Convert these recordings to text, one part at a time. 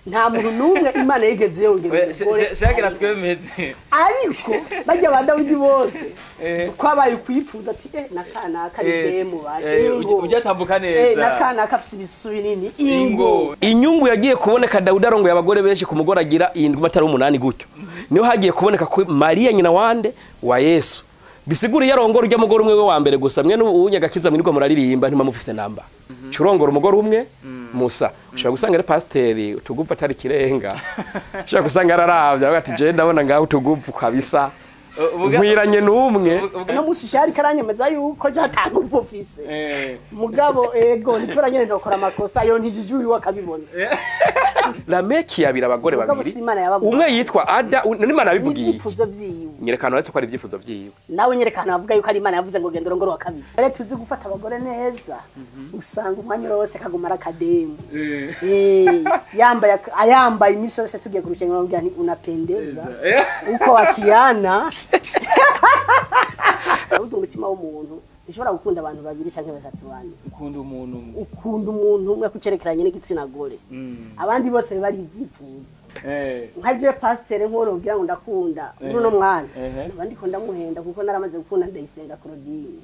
Nta muntu n'umwe Imana yigeze yongera umugore. Shaka twemeze. Ariko bajya ba Dawidi bose kwabaye kwipfuza ati nakanaka ni demu baje ingo. Ujya tambuka neza. Nakanaka afise ibisu binini ingo. Inyungu yagiye kuboneka Dawidi arongoye abagore benshi ku mugore agira indwi atari umunani gutyo. Niho hagiye kuboneka ko Maria nyina wande wa Yesu. Bisigura yarongora ujya mugore umwe we wa mbere gusa mwe n'unyagakiza mwirwa muraririmba ntimamufise namba. Curongora umugore umwe Musa. Ushobora gusanga ari pasiteri utugupfa atari kirenga. Ushobora gusanga araravye avuga ati je ndabona ngaho utugupfa kabisa. Nkwiranye n'umwe. No musi shari karanyemeza yuko jatanga ubufise. Mugabo ego nipera nyene ndokora amakosa yo ntijijuye wakabibona. Lameki yabira abagore babiri. Umwe yitwa Ada n'Imana yabivugiye. Ibyifuzo vyiwe. Nyerekana uretse ko ari ibyifuzo vyiwe. Nawe nyerekana avuga yuko ari Imana yavuze ngo genda urongore wa kabiri. Rero tuzi gufata abagore neza. Usanga umwanya wose kagumara akademu. Yambaye ayambaye imisi yose tugiye kurushenga bamubwira nti unapendeza. Uko wakiana. Ubu umutima w'umuntu nishobora gukunda abantu babiri canke batatu bane. Ukunda umuntu umwe. Ukunda umuntu umwe kucerekeranye n'igitsina gore. Abandi bose bari ibyifuzo. Nka je pasteur nkoro ngira ngo ndakunda uno mwana. Abandi ko ndamuhenda kuko naramaze gukunda Ndayisenga Claudine.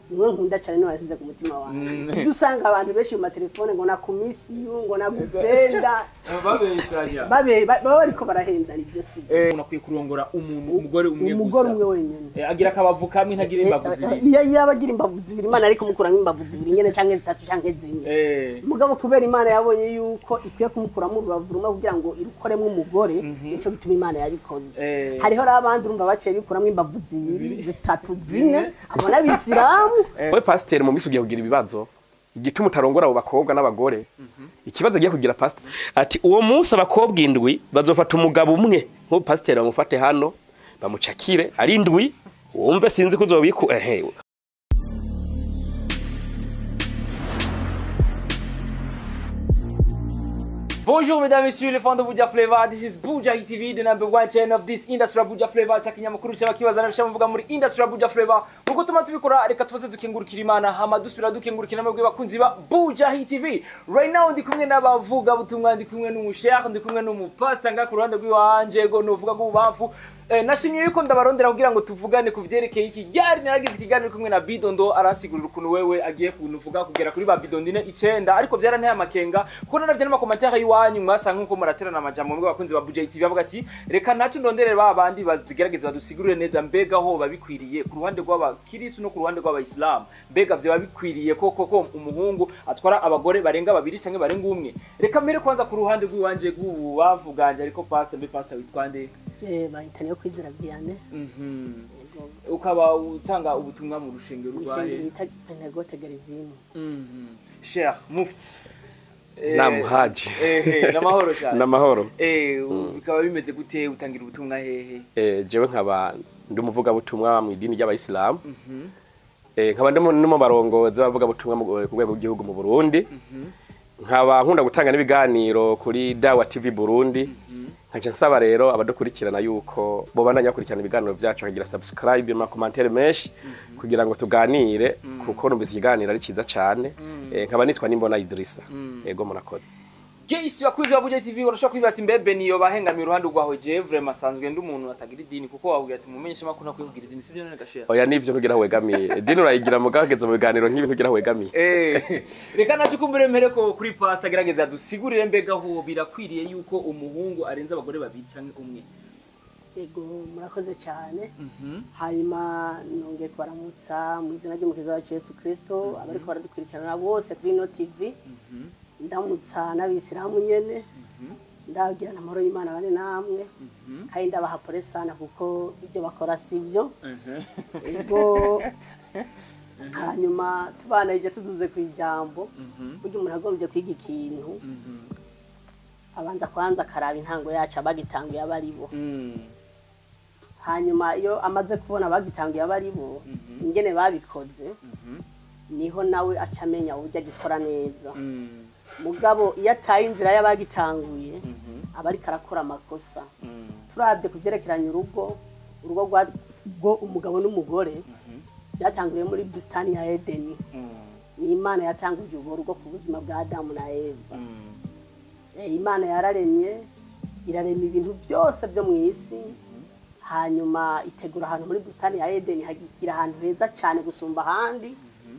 Niwe nkunda cyane niwe yasize ku mutima wanjye. Dusanga abantu benshi mu matelefone ngo nakumisiyu ngo nagupenda. Babeshanya. Babe baba bariko barahenda nivyo sivyo. Unakwiye kurongora umuntu umugore umwe gusa. Umugore umwe wenyene. Agira akabavu kamwe ntagira imbavu zibiri. Iyo yabagira imbavu zibiri Imana ariko mukuramo imbavu zibiri nyene canke zitatu canke zine. Mugabo kubera Imana yabonye yuko ikwiye kumukuramo urubavu rumwe kugira ngo irukoremo umugore nico gituma Imana yabikoze. Hariho abandi urumva baciye bikuramo imbavu zibiri zitatu zine abona abisilamu. We pasteur mu misi ugiye kugira ibibazo igituma utarongora abo bakobwa n'abagore. Ikibazo giye kugira pasteur ati uwo munsi abakobwa indwi bazofata umugabo umwe nko pasteur bamufate hano bamucakire ari indwi wumve sinzi kuzobiku ehe. Bonjour mesdames et messieurs les fans de Buja Flavor. This is Buja TV, the number one channel of this industry Buja Flavor. Chakinyamakuru cy'abakibaza nabisha muvuga muri industry Buja Flavor. Uko tuma tubikora reka tubaze dukengurukira Imana hama dusubira dukengurukira namwe bakunzi ba Buja TV. Right now ndi kumwe n'abavuga butumwa, ndi kumwe n'umusheikh, ndi kumwe n'umupastor nga ku ruhande rw'iwanje go novuga go nashimye yuko ndabarondera kugira ngo tuvugane ku vyerekeye iki ryari naragize ikiganiro kumwe na Bidondo aransigurira ukuntu wewe agiye kunuvuga kugera kuri ba Bidondine 9 ariko byaranteye amakenga kuko naravye n'amakomantere yiwanyu mwasanga nkuko muraterana amajambo mwe bakunzi ba Buja TV bavuga ati reka nacu ndonderere ba bandi bazigerageza badusigurire neza mbega ho babikwiriye ku ruhande rw'abakirisu no ku ruhande rw'abayisilamu mbega vyo babikwiriye koko ko umuhungu atwara abagore barenga babiri canke barenga umwe. Reka mbere kwanza ku ruhande rw'iwanje rw'ubuvuganje ariko pastor mbe pastor witwande bahitaniye kwizera Vianney. Ukaba utanga ubutumwa mu rushengero rwahe? Bita Pentecote Gerizimu. Sheikh Mufti. Namuhaji. Namahoro cyane. Namahoro. Bikaba bimeze gute utangira ubutumwa hehe? Jewe nkaba ndi umuvuga butumwa mu idini ry'abayisilamu. Nkaba ndi mu barongozi bavuga butumwa ku rwego rw'igihugu mu Burundi. Nkaba nkunda gutanga n'ibiganiro kuri Dawa TV Burundi. Nkaje nsaba rero abadukurikirana yuko bo bandanya bakurikirana ibiganiro byacu bakagira subscribe na commentaire menshi kugira ngo tuganire kuko numvise ikiganiro ari ciza cyane. Nkaba nitwa Nimbona Idrissa. Ego murakoze. Gesi bakuzi ba Buja TV urashobora kwibaza ati mbebe niyo bahengamiye uruhande rwaho je vraiment sanzwe ndi umuntu atagira idini kuko wabwira ati mumenyeshe makuru nakwiye kugira idini sivyo none gashera. Oya nivyo ntugira wegamiye. Idini urayigira mugageze mu biganiro nk'ibi ntugira wegamiye. Reka nacu kumbure mpere ko kuri pastor gerageza dusigurire mbega ho birakwiriye yuko umuhungu arenza abagore babiri canke umwe. Ego murakoze cyane. Hanyuma nongeye kubaramutsa mu izina ry'umukiza wacu Yesu Kristo abariko baradukurikirana bose kuri No TV. Ndamutsa n'abisilamu nyene ndababwira amahoro y'Imana bane namwe kandi ndabaha pole sana kuko ibyo bakora sivyo. Ego hanyuma tubana ije tuduze ku ijambo burya umuntu agombye kwiga ikintu abanza kwanza akaraba intango yacu abagitanguye abaribo. Hanyuma iyo amaze kubona abagitanguye abaribo ingene babikoze niho nawe acamenya uburyo agikora neza. Mugabo iyo ataye inzira y'abagitanguye aba ariko arakora amakosa. Turabye kuvyerekeranya urugo rwo umugabo n'umugore byatanguriye muri bustani ya Edeni. Ni Imana yatanguje urwo rugo ku buzima bwa Adamu na Eva. Imana yararemye, irarema ibintu byose byo mu isi, hanyuma itegura ahantu muri busitani ya Edeni, hagira ahantu heza cyane gusumba ahandi,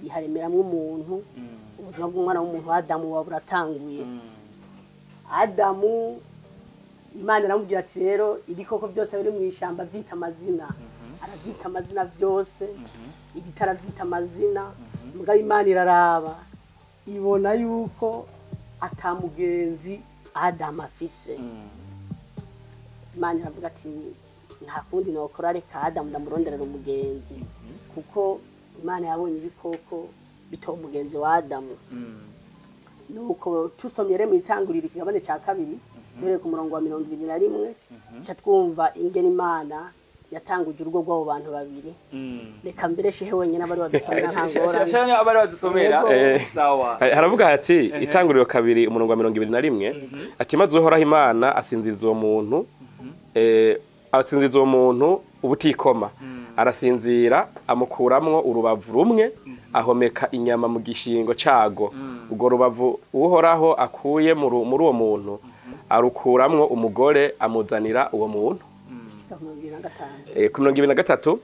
iharemeramo umuntu. Ubuzima bw'umwana w'umuntu Adamu buba buratanguye. Adamu, Imana iramubwira ati: "Rero ibikoko byose biri mu ishyamba byita amazina." Arabyita amazina byose, ibiti arabyita amazina. Mugabo Imana iraraba, ibona yuko atamugenzi Adamu afise. Imana iravuga ati: "Nta kundi nokora, reka Adamu ndamuronderera umugenzi," kuko Imana yabonye ibikoko bitoba umugenzi wa Adamu. Nuko tusomye rero mu Itanguriro ikigabane cya kabiri, duhereye ku murongo wa 21, ca twumva ingene Imana yatanguje urugo rw'abo bantu babiri. Reka mbere shehe wenyine abari badusomera, nta ngorane. Shanya abari badusomera. Yego. Sawa. Haravuga hati, Itanguriro 2, umurongo wa 21, ati: "Maze Uhoraho Imana asinziriza uwo muntu, asinziriza uwo muntu ubutikoma, arasinzira, amukuramwo urubavu rumwe, ahomeka inyama mu gishingo cago. Urwo rubavu Uhoraho akuye muri uwo muntu, arukuramwo umugore, amuzanira uwo muntu." Gushika ku 25. Ku 23,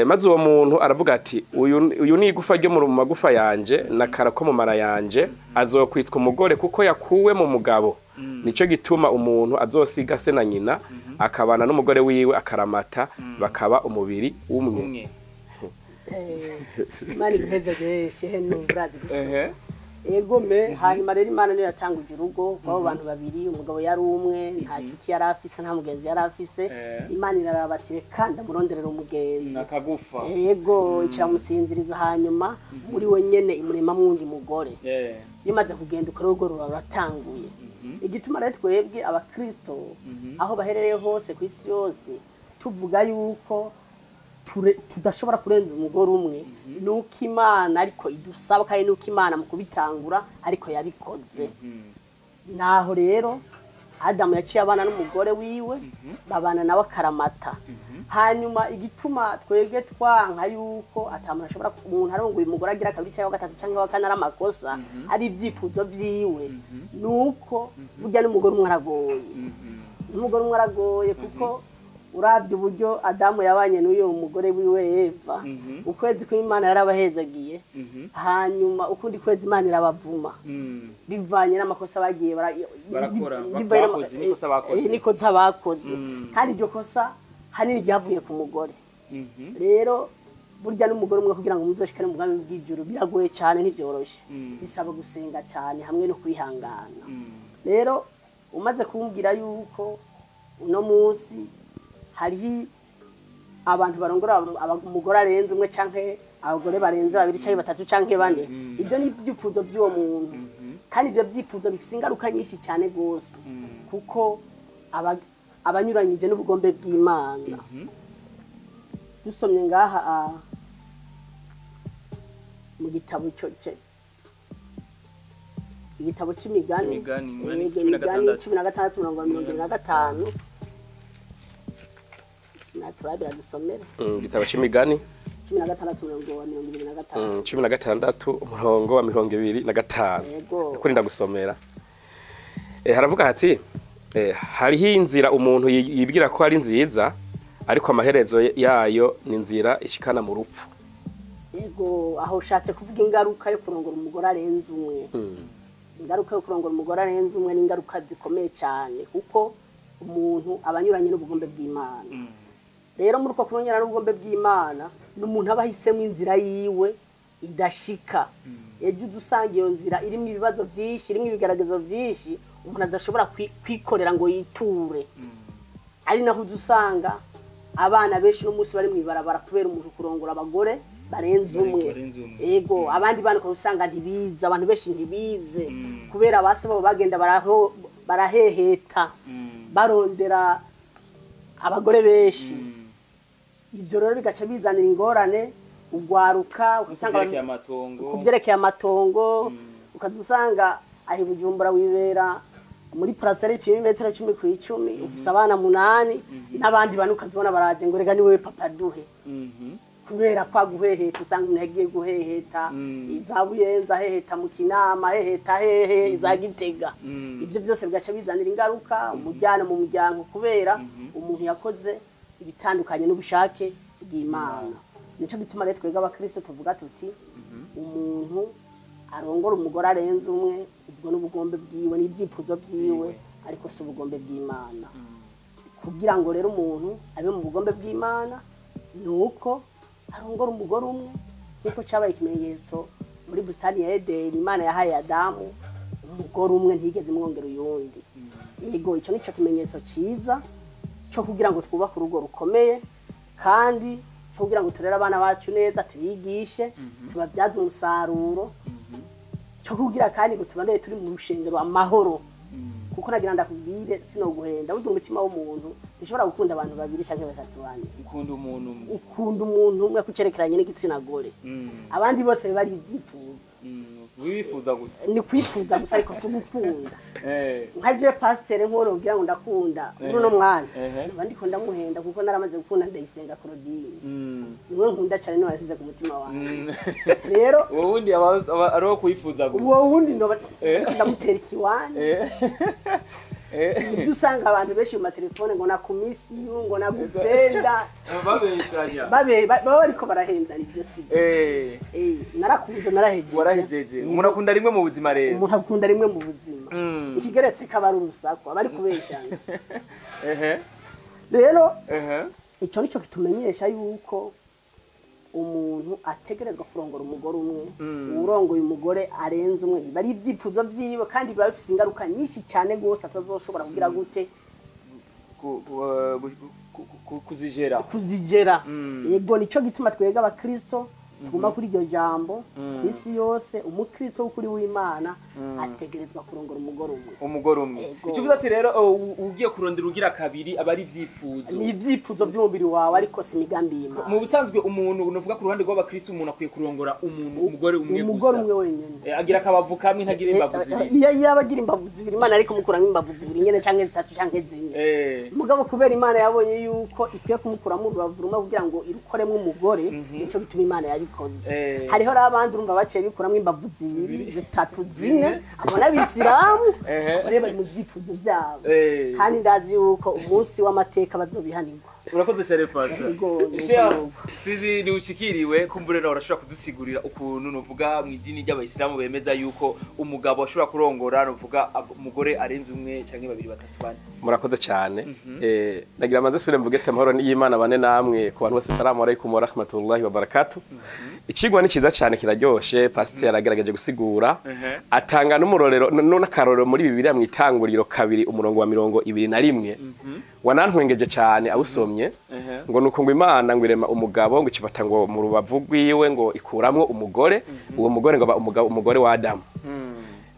"Maze uwo muntu aravuga ati: Uyu ni igufa ryo mu magufa yanje n'akara ko mu mara yanje, azokwitwa umugore kuko yakuwe mu mugabo. Nico gituma umuntu azosiga se na nyina, akabana n'umugore wiwe akaramata, bakaba umubiri umwe." Umwe. Imana iguheze, shehe, numva urazi gusoma. Ego me. Hanyuma rero Imana niyo yatanguje urugo rw'abo bantu babiri. Umugabo yari umwe, nta nshuti yari afise, nta mugenzi yari afise. Imana iraraba ati: "Reka ndamuronderera umugenzi." Nakagufa. Yego, ikiramusinziriza, hanyuma muri we nyene imuremamwo uwundi mugore. Bimaze kugenda uko, urugo ruba ruratanguye. Igituma rero twebwe abakristo, aho baherereye hose ku isi yose, tuvuga yuko tudashobora kurenza umugore umwe, nuko Imana ariko idusaba, kandi nuko Imana mu kubitangura ariko yabikoze. Naho rero Adamu yaciye abana n'umugore wiwe, babana nawe akaramata. Hanyuma igituma twebwe twanka yuko atamuntu ashobora, umuntu arongoye umugore agira kabiri cyangwa gatatu cyangwa wa kane, ari amakosa, ari ibyifuzo vyiwe, nuko burya n'umugore umwe aragoye. N'umugore umwe aragoye, kuko uravye uburyo Adamu yabanye n'uyu mugore wiwe Eva, ukwezi kw'Imana yarabahezagiye, hanyuma ukundi kwezi Imana irabavuma, bivanye n'amakosa bagiye Barakora, bivanye bakoze, n'ikosa bakoze. N'ikosa bakoze. Kandi iryo kosa hanini ryavuye ku mugore. Rero burya n'umugore umwe, kugira ngo muzoshikane mu bwami bw'ijuru, biragoye cyane, ntivyoroshe. Bisaba gusenga cyane hamwe no kwihangana. Rero umaze kumbwira yuko uno munsi hariho abantu barongora umugore arenze umwe, canke abagore barenze babiri canke batatu canke bane, ibyo ni ibyifuzo by'uwo muntu. Kandi ibyo byifuzo bifise ingaruka nyinshi cyane rwose, kuko abanyuranyije n'ubugombe bw'Imana. Dusomye ngaha mu gitabo igitabo c'Imigani. Imigani, Imigani Yego, 16. Imigani 16, umurongo wa 25, naturabira dusomere. Igitabo c'Imigani. 16, umurongo wa 25. 16, umurongo wa 25. Yego. Kurinda gusomera. Haravuga hati: "Hariho inzira umuntu yibwira ko ari nziza, ariko amaherezo yayo ni inzira ishikana mu rupfu." Yego, aho ushatse kuvuga ingaruka yo kurongora umugore arenze umwe. Ingaruka yo kurongora umugore arenze umwe ni ingaruka zikomeye cyane, kuko umuntu aba anyuranye n'ubugombe bw'Imana. Rero muri uko kunyurana n'ubugombe bw'Imana, ni umuntu aba ahisemo inzira yiwe idashika. Ejo uza usanga iyo nzira irimo ibibazo byinshi, irimo ibigaragazo byinshi umuntu adashobora kwikorera ngo yiture. Ari naho uza usanga abana benshi uno munsi bari mu ibarabara kubera umuntu kurongora abagore barenze umwe. Barenze umwe. Ego, abandi bana ukaba usanga ntibize, abantu benshi ntibize kubera abase babo bagenda baraheheta, barondera abagore benshi. Ibyo rero bigaca bizanira ingorane ugwaruka, ugasanga kuvyerekeye amatongo. Ku byerekeye amatongo, ukaza usanga aho i Bujumbura wibera muri parcelle ipima imetero 10 ku 10, ufise abana munani, n'abandi bantu ukazibona baraje ngo: "Rega ni wewe papa, duhe." Kubera kwa guheheta, usanga umuntu yagiye guheheta iza Buyenza, aheheta mu Kinama, aheheta hehe, iza Gitega. Ibyo byose bigaca bizanira ingaruka umujyana mu muryango, kubera umuntu yakoze ibitandukanye n'ubushake bw'Imana. Nico gituma rero twebwe abakristo tuvuga tuti umuntu arongora umugore arenze umwe, ubwo n'ubugombe bwiwe n'ibyifuzo byiwe, ariko si ubugombe bw'Imana. Kugira ngo rero umuntu abe mu bugombe bw'Imana ni uko arongora umugore umwe, nk'uko cyabaye ikimenyetso muri busitani ya Edeni. Imana yahaye Adamu umugore umwe, ntiyigeze imwongera uyundi. Yego, icyo nico kimenyetso cyiza cyo kugira ngo twubake urugo rukomeye, kandi cyo kugira ngo turere abana bacu neza, tubigishe, tubabyaze umusaruro, cyo kugira kandi ngo tubane turi mu rushengero amahoro. Kuko nagira ndakubwire, sinoguhenda, burya umutima w'umuntu ntushobora gukunda abantu babiri canke batatu, bane. Ukunda umuntu umwe. Ukunda umuntu umwe kucerekeranye n'igitsina gore. Abandi bose biba ari ibyifuzo. Wifuza gusa. Ni kwifuza gusa, ariko si ugukunda. Nka je pasiteri nk'uwo nubwira ngo ndakunda muri uno mwanya, mba ndiko ndamuhenda, kuko naramaze gukunda Ndayisenga Claudine. Niwe nkunda cyane, niwe wasize ku mutima wanjye rero. Uwo wundi aba ari uwo kwifuza gusa. Uwo wundi noba ndamutera ikiwani. Ibyo usanga abantu benshi mu matelefone ngo nakumisiyu, ngo nagupenda. Babeshanya. Baba bariko barahendana, ibyo si byo. Narakunze, narahejeje. Warahejeje. Umuntu akunda rimwe mu buzima rero. Umuntu akunda rimwe mu buzima. Ikigeretse kaba ari urusaku, aba ari kubeshana. Rero icyo nicyo kitumenyesha yuko umuntu ategerezwa kurongora umugore umwe. Urongoye umugore arenze umwe biba ari ibyifuzo byiwe, kandi biba bifise ingaruka nyinshi cyane rwose atazoshobora kugira gute? Kuzigera. Kuzigera. Yego, nicyo gituma twebwe abakristo tuguma kuri iryo jambo. Ku isi yose, umukristo w'ukuri w'Imana ategerezwa kurongora umugore umwe. Umugore umwe. Yego. Icyo uvuze ati rero, ugiye kurondera ugira kabiri aba ari ibyifuzo. Ni ibyifuzo by'umubiri wawe, ariko si imigambi y'Imana. Mu busanzwe umuntu, nuvuga ku ruhande rw'abakristo, umuntu akwiye kurongora umuntu umugore umwe Umugore gusa. umwe wenyine. Agira akabavu kamwe, ntagira imbavu zibiri. Iyo yaba agira imbavu zibiri, Imana ariko kumukuramo imbavu zibiri nyene, canke zitatu, canke zine. Mugabo kubera Imana yabonye yuko ikwiye kumukuramo urubavu rumwe kugira ngo irukoremo umugore, nico gituma Imana yabikoze. Hariho rero abandi urumva baciye bikuramo imbavu zibiri, zitatu, zine, abo n'abisilamu. Rero bari mu byifuzo byabo. Kandi ndazi yuko umunsi w'amateka bazobihanirwa. Urakoze cyane, pastor. Yego, yego. Sheikh, sizi ni ushikiriwe kumbure nawe urashobora kudusigurira ukuntu, nuvuga, mu idini ry'abayisilamu bemeza yuko umugabo ashobora kurongora, nuvuga, umugore arenze umwe canke babiri, batatu, bane. Murakoze cyane. Nagira amaze subire mvuge ati amahoro y'Imana bane namwe ku bantu bose. Salamu alaikum wa rahmatullahi wa barakatuh. Ikigwa ni cyiza cyane, kiraryoshe. Pasiteri aragaragaje gusigura, atanga n'umurorero n'akarorero muri Bibiliya mu Itanguriro 2 umurongo wa 21, wanantwengeje cyane awusomye, ngo nuko ngo Imana ngo irema umugabo, ngo ikifata ngo mu rubavu rwiwe, ngo ikuramwo umugore, uwo mugore ngo aba umugabo, umugore wa Adamu.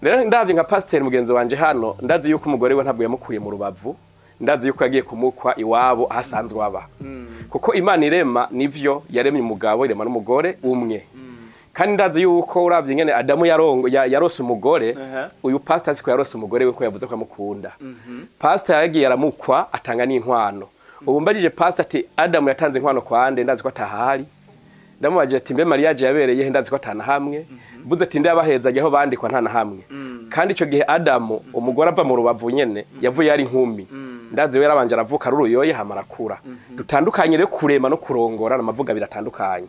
Rero ndavye nka pasiteri mugenzi wanje hano, ndazi yuko umugore we ntabwo yamukuye mu rubavu, ndazi yuko yagiye kumukwa iwabo ahasanzwe aba, kuko Imana irema nivyo yaremye umugabo, irema n'umugore umwe. Kandi ndazi yuko uravye ingene Adamu yarongo yarose umugore, uyu pastor azi ko yarose umugore we, ko yavuze ko amukunda. Pastor yagiye aramukwa, atanga n'inkwano. Ubu mbajije pastor ati Adamu yatanze inkwano kwande, ndazi ko atahari. Ndamubajije ati mbe mariage yabereye he, ndazi ko atana hamwe. Mbuze ati ndabaheza aho bandikwa, nta na hamwe. Kandi ico gihe Adamu umugore ava mu rubavu nyene, yavuye ari inkumi. Ndazi we yarabanje aravuka ari uruyoye, hama arakura. Dutandukanye rero kurema no kurongora, n'amavuga biratandukanye.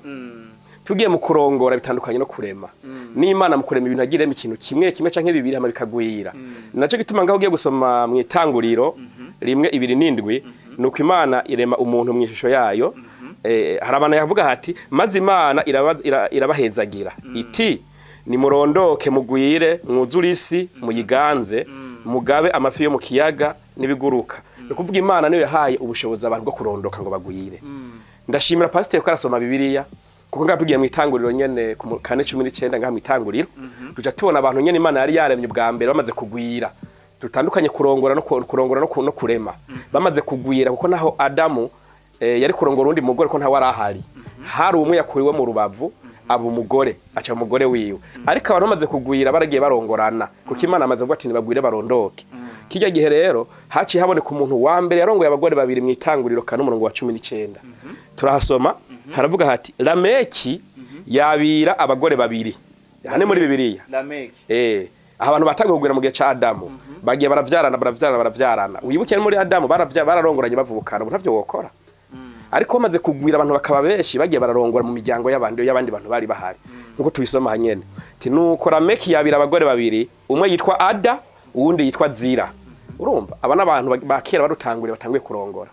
Tugiye mu kurongora, bitandukanye no kurema. N'Imana mu kurema ibintu yagiremo ikintu kimwe kimwe canke bibiri, hama bikagwira. Naco gituma ngaho ugiye gusoma mu Itanguriro 1:27, nuko Imana irema umuntu mu ishusho yayo. Hari abantu yavuga hati maze Imana irabahezagira iti nimurondoke mugwire, mwuzure isi, muyiganze, mugabe amafi yo mu kiyaga n'ibiguruka. Ni ukuvuga Imana niyo yahaye ubushobozi abantu bwo kurondoka ngo bagwire. Ndashimira pasiteri ko arasoma Bibiliya, kuko ngaho tugiye mu Itanguriro nyene ku 4:19, ngaha mu Itanguriro tuja tubona abantu nyene Imana yari yaremye ubwa mbere bamaze kugwira. Dutandukanye kurongora no kurongora no kurema. Bamaze kugwira, kuko naho Adamu yari kurongora undi mugore, ko ntawe arahari, hari umwe yakuriwe mu rubavu aba umugore, aca umugore wiwe. Ariko abantu bamaze kugwira baragiye barongorana, kuko Imana amaze kuvuga ati nibagwire barondoke. Kijya gihe rero haciye haboneka umuntu wa mbere yarongoye abagore babiri mu Itanguriro 4 umurongo wa 19, turahasoma. Haravuga hati Lameki yabira abagore babiri. Hane muri Bibiliya. Lameki. Abantu batangiye kugwira mu gihe ca Adamu. Bagiye baravyarana. Wibuke muri Adamu bararongoranye bavukana, ubu ntavyo wokora. Ariko bamaze kugwira abantu bakaba benshi bagiye bararongora mu miryango y'abandi bantu bari bahari. Nkuko tubisoma hanyene. Ati nuko Lameki yabira abagore babiri, umwe yitwa Ada, uwundi yitwa Zira. Urumva aba n'abantu ba kera barutanguriye batanguye kurongora.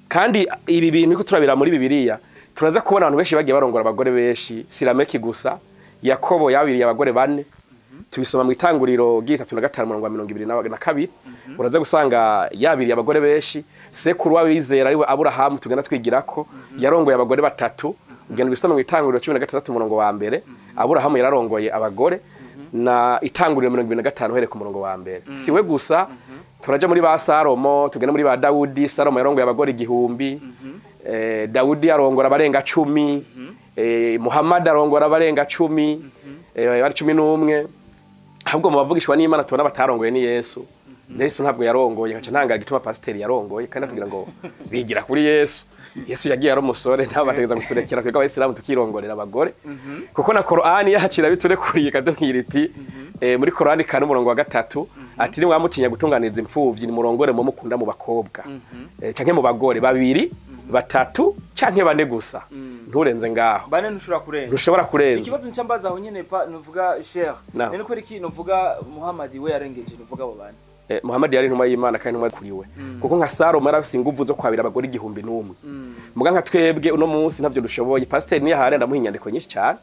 Kandi ibi bintu ko turabira muri Bibiliya, turaza kubona abantu benshi bagiye barongora abagore benshi, si Lameki gusa, Yakobo yabiriye abagore bane. Tubisoma mu itanguriro ry'itatu na gatanu umurongo wa 22. Uraza gusanga yabiriye abagore benshi. Sekuru w'abizera ariwe Aburahamu tugenda twigirako, yarongoye abagore batatu. Ugenda ubisoma mu itanguriro 16 umurongo wa 1. Aburahamu yararongoye abagore na itanguriro 25 uhereye ku murongo wa 1. Siwe gusa, turaja muri ba Salomo, tugenda muri ba Dawudi. Salomo yarongoye abagore 1000. Dawudi arongora abarenga 10. Muhammad arongora abarenga 10, bari 11. Ahubwo mu bavugishwa n'Imana tubona batarongoye ni Yesu. Yesu ntabwo yarongoye, nkaca ntangara igituma pasiteri yarongoye kandi atubwira ngo bigira kuri Yesu. Yesu yagiye ari umusore, ntabwo bategeza kuturekera twebwe abayisilamu tukirongorera abagore. Kuko na Korani yahacira biturekuriye ikatubwira iti muri Korani kane umurongo wa 3 ati nimwamutinya gutunganiza imfuvyi nimurongore mu mukunda mu bakobwa canke mu bagore babiri, batatu canke bane gusa. Nturenze ngaho. Bane ntushobora kurenza. Ntushobora kurenza. Ikibazo ncambaza aho nyene pa nuvuga Sheikh. Nene kweri ki nuvuga Muhammad we yarengeje nuvuga abo bane. Muhammad yari intumwa y'Imana kandi intumwa kuriwe. Kuko nka Salomo yarafise inguvu zo kwabira abagore 1001. Muga nka twebwe uno munsi ntavyo dushoboye. Pasiteri niyo ahari ndamuha inyandiko nyinshi cyane.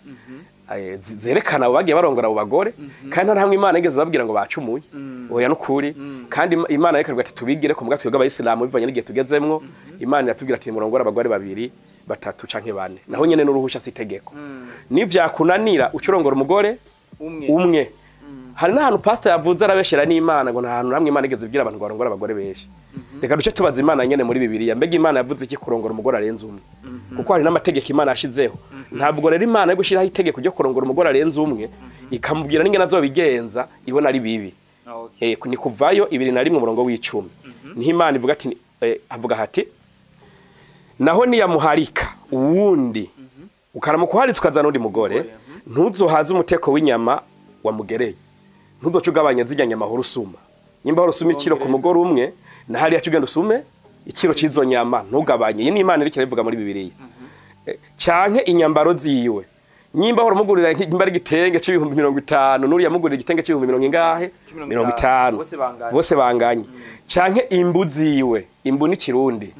Zerekana abo bagiye barongora abo bagore, kandi nta hamwe Imana yigeze babwira ngo bacumuye. Oya nukuri. Kandi Imana yerekana ati tubigire ko muga twebwe abayisilamu bivanye n'igihe tugezemwo. Imana iratubwira ati murongora abagore babiri, batatu canke bane. Naho nyene n'uruhusha sitegeko. Nivyakunanira ucurongora umugore umwe. Hari n'ahantu pastor yavuze arabeshera n'Imana ngo nta hantu namwe Imana igeze ibwira abantu ngo barongore abagore benshi. Reka duce tubaza Imana nyene muri Bibiliya, mbega Imana yavuze iki kurongora umugore arenze umwe? Kuko hari n'amategeko Imana yashizeho. Ntabwo rero Imana yo gushiraho itegeko ryo kurongora umugore arenze umwe ikamubwira n'ingene azobigenza ibona ari bibi. Ni kuvayo 21 umurongo w'10. Niho Imana ivuga ati avuga hati naho niyamuharika uwundi ukaramukuharitsa ukazana undi mugore, ntuzohaze umuteko w'inyama wamugereye. Ntuzoca ugabanya zirya nyama hora usuma. Nimba hora usuma ikiro ku mugore umwe, na hariya ugenda usume ikiro c'izo nyama, ntugabanye. Iyi ni Imana iriko irabivuga muri Bibiliya. Canke inyambaro ziwe. Nimba hora umugurira nimba ari igitenge c'ibihumbi 50, nuriya mugurira igitenge c'ibihumbi mirongo ingahe? 50. Bose banganye. Canke imbu ziwe, imbu ni Kirundi.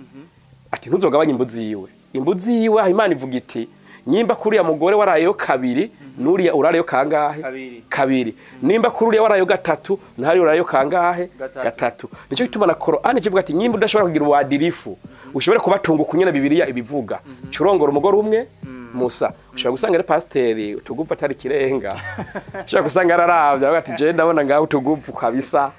Ati ntuzogabanye imbu ziwe. Imbu ziwe Imana ivuga iti nimba kuriya mugore warayeyo kabiri, nuriya urareyo kangahe? Kabiri. Nimba kuriya warayo gatatu, ntari urayo kangahe? Gatatu. Nico gituma na Korani kivuga ati nimba udashobora kugira uwadirifu, ushobora kubatunga kunyene Bibiliya ibivuga. Curongora umugore umwe Musa. Ushobora gusanga ari pasiteri utuguvu atari kirenga. Ushobora gusanga araravye avuga ati je ndabona ngaho utuguvu kabisa.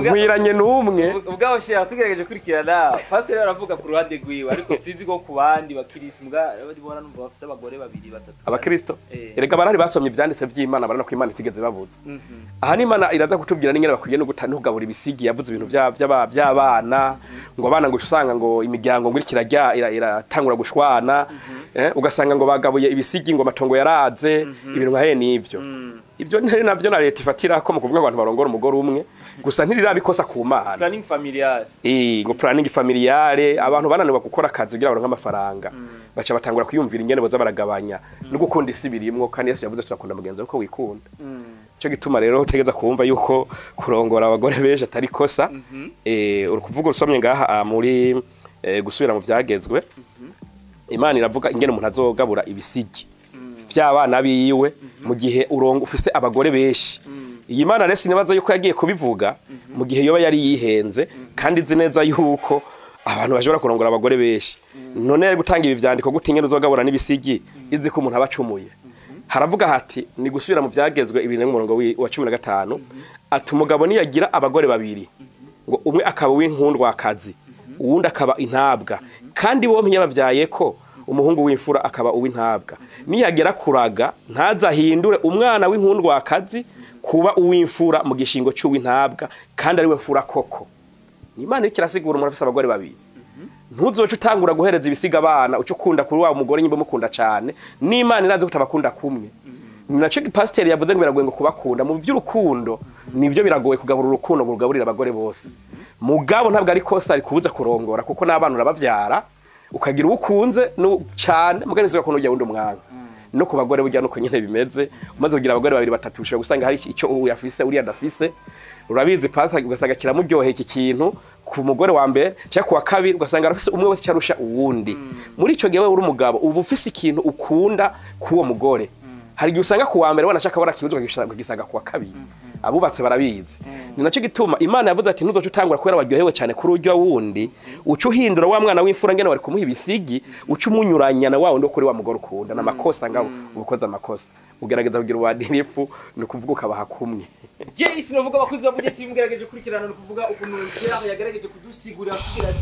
Nkwiranye n'umwe. Ubwaho Sheikh tugerageje kurikirana, pasiteri aravuga ku ruhande rwiwe ariko sinzi ko ku bandi bakirisi mbwa bari numva bafise abagore babiri batatu. Abakristo. Erega barari basomye ivyanditse vy'Imana barana ko Imana itigeze babuza. Aha ni Imana iraza kutubwira n'ingene bakwiye no gutana ibisigi yavuze ibintu by'abana ngo abana ngo usanga ngo imiryango ngo irikirajya iratangura gushwana, ugasanga ngo bagabuye ibisigi ngo amatongo yaraze, ibintu nka n'ivyo. Ibyo ntari navyo na leta ifatira ko mu kuvuga abantu barongora umugore umwe gusa ntirirabikosa ku Mana. Planning familiale. Ngo planning familiale, abantu bananirwa gukora akazi kugira baronke amafaranga. Baca batangura kwiyumvira ingene boza baragabanya no gukunda isi birimwo, kandi Yesu yavuze turakunda mugenzi uko wikunda. Ico gituma rero utegeza kumva yuko kurongora abagore benshi atari kosa. Uri kuvuga usomye ngaha muri gusubira mu vyagezwe. Imana iravuga ingene umuntu azogabura ibisigi vy'abana biwe mu gihe urongo ufise abagore benshi. Iyi Imana rero sinibaza yuko yagiye kubivuga mu gihe yoba yari yihenze, kandi izi neza yuko abantu bashobora kurongora abagore benshi. None yari gutanga ibi vyandiko gute ingene uzogabura n'ibisigi izi ko umuntu abacumuye. Haravuga hati ni gusubira mu vyagezwe ibiri n'umurongo wa 15 ati umugabo niyagira abagore babiri ngo umwe akaba uw'inkundwakazi uwundi akaba intabwa, kandi bompi yabavyaye ko umuhungu w'imfura akaba uw'intabwa, niyagera kuraga ntazahindure umwana w'inkundwakazi kuba uw'imfura mu gishingo c'uw'intabwa, kandi ari we mfura koko. Ni Imana iriko irasigura umuntu afise abagore babiri. Ntuzoce utangura guhereza ibisiga abana uco ukunda kuri wa mugore nyimba mukunda cyane, n'Imana irazi kutabakunda kumwe. Ni naco pasiteri yavuze ngo biragoye ngo kubakunda mu by'urukundo, nivyo biragoye kugabura urukundo ngo rugaburire abagore bose. Mugabo ntabwo ari kosa ari kubuza kurongora, kuko n'abana urabavyara ukagira uwo ukunze cyane, mugabo ntizuka ko nujya wundi umwanga. No ku bagore burya nuko nyene bimeze, umaze kugira abagore babiri batatu ushobora gusanga hari icyo uyu afise uriya adafise. Urabizi pastor, ugasanga kiramuryoheye iki kintu ku mugore wa mbere cyangwa ku wa kabiri, ugasanga arafise umwe wese cyarusha uwundi. Muri ico gihe wewe uri umugabo uba ufise ikintu ukunda k'uwo mugore. Hari igihe usanga ku wa mbere wanashaka wara kibuzo ukagisanga ku wa kabiri. Abubatse barabizi. Ni naco gituma Imana yavuze ati ntuzoce utangura kubera waryohewe cyane kuri uryo wundi, uca uhindura wa mwana w'imfura ngene wari kumuha ibisigi, uca umunyuranya na wa wundi wo kuri wa mugore ukunda. N'amakosa ngabo ubukoze amakosa. Ugerageza kugira ubadirifu ni ukuvuga ukabaha kumwe. Yes, novuga abakozi ba Buja TV mugerageje kurikirana, no kuvuga ukuntu Sheikh yagerageje kudusigurira,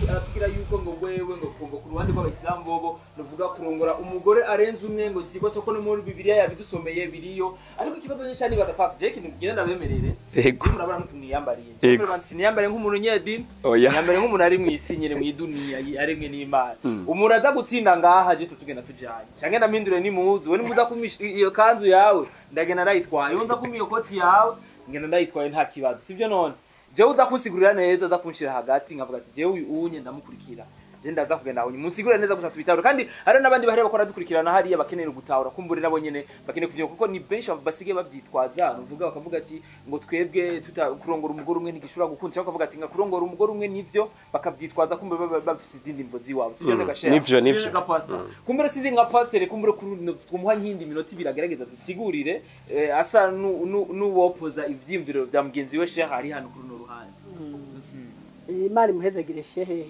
aratubwira yuko ngo wewe ngo kumva ku ruhande rw'abayisilamu bobo novuga kurongora umugore arenze umwe ngo siko soko no muri Bibiliya yabidusomeye biriyo. Ariko ikibazo nyinshi ni badapaka je kintu kugenda ndabemerere. Yego. Murabona n'ukuntu niyambariye. Yego. Siniyambariye nk'umuntu nyedini. Oya. Niyambariye nk'umuntu ari mw'isi nyene mw'iduniya aremwe n'Imana. Umuntu aza gutsinda ngaha je tugenda tujanye. Canke ndamindure nimuzu, we nimuza kumisha iyo kanzu yawe ndagenda ndayitwaye, iyo nza kumpa iyo koti yawe ngenda ndayitwaye nta kibazo, sivyo? None jewe uza kunsigurira neza, aza kunshira hagati nkavuga ati jewe uyu unye ndamukurikira, je ndaza kugenda aho munsigurira neza gusa tubitahura. Kandi hari n'abandi bahari bakora dukurikirana hariya bakeneye gutahura, kumbure nabo nyene bakeneye kuvyumva, kuko ni benshi basigaye bavyitwaza, nuvuga bakavuga ati ngo twebwe tuta kurongora umugore umwe ntigishobora gukunda, cyangwa bakavuga ati nga kurongora umugore umwe nivyo, bakavyitwaza kumbe bafise izindi mvo ziwabo, sivyo? Nega share. Nivyo, nivyo. Nka pastor, kumbure sinzi nka pastor, kumbure twumuha nk'indi minota ibiri agerageza dusigurire, asa n'uwopoza ivyiyumviro vya mugenzi we Sheikh ari hano kuri runo ruhande. Imana imuhezagire shehe,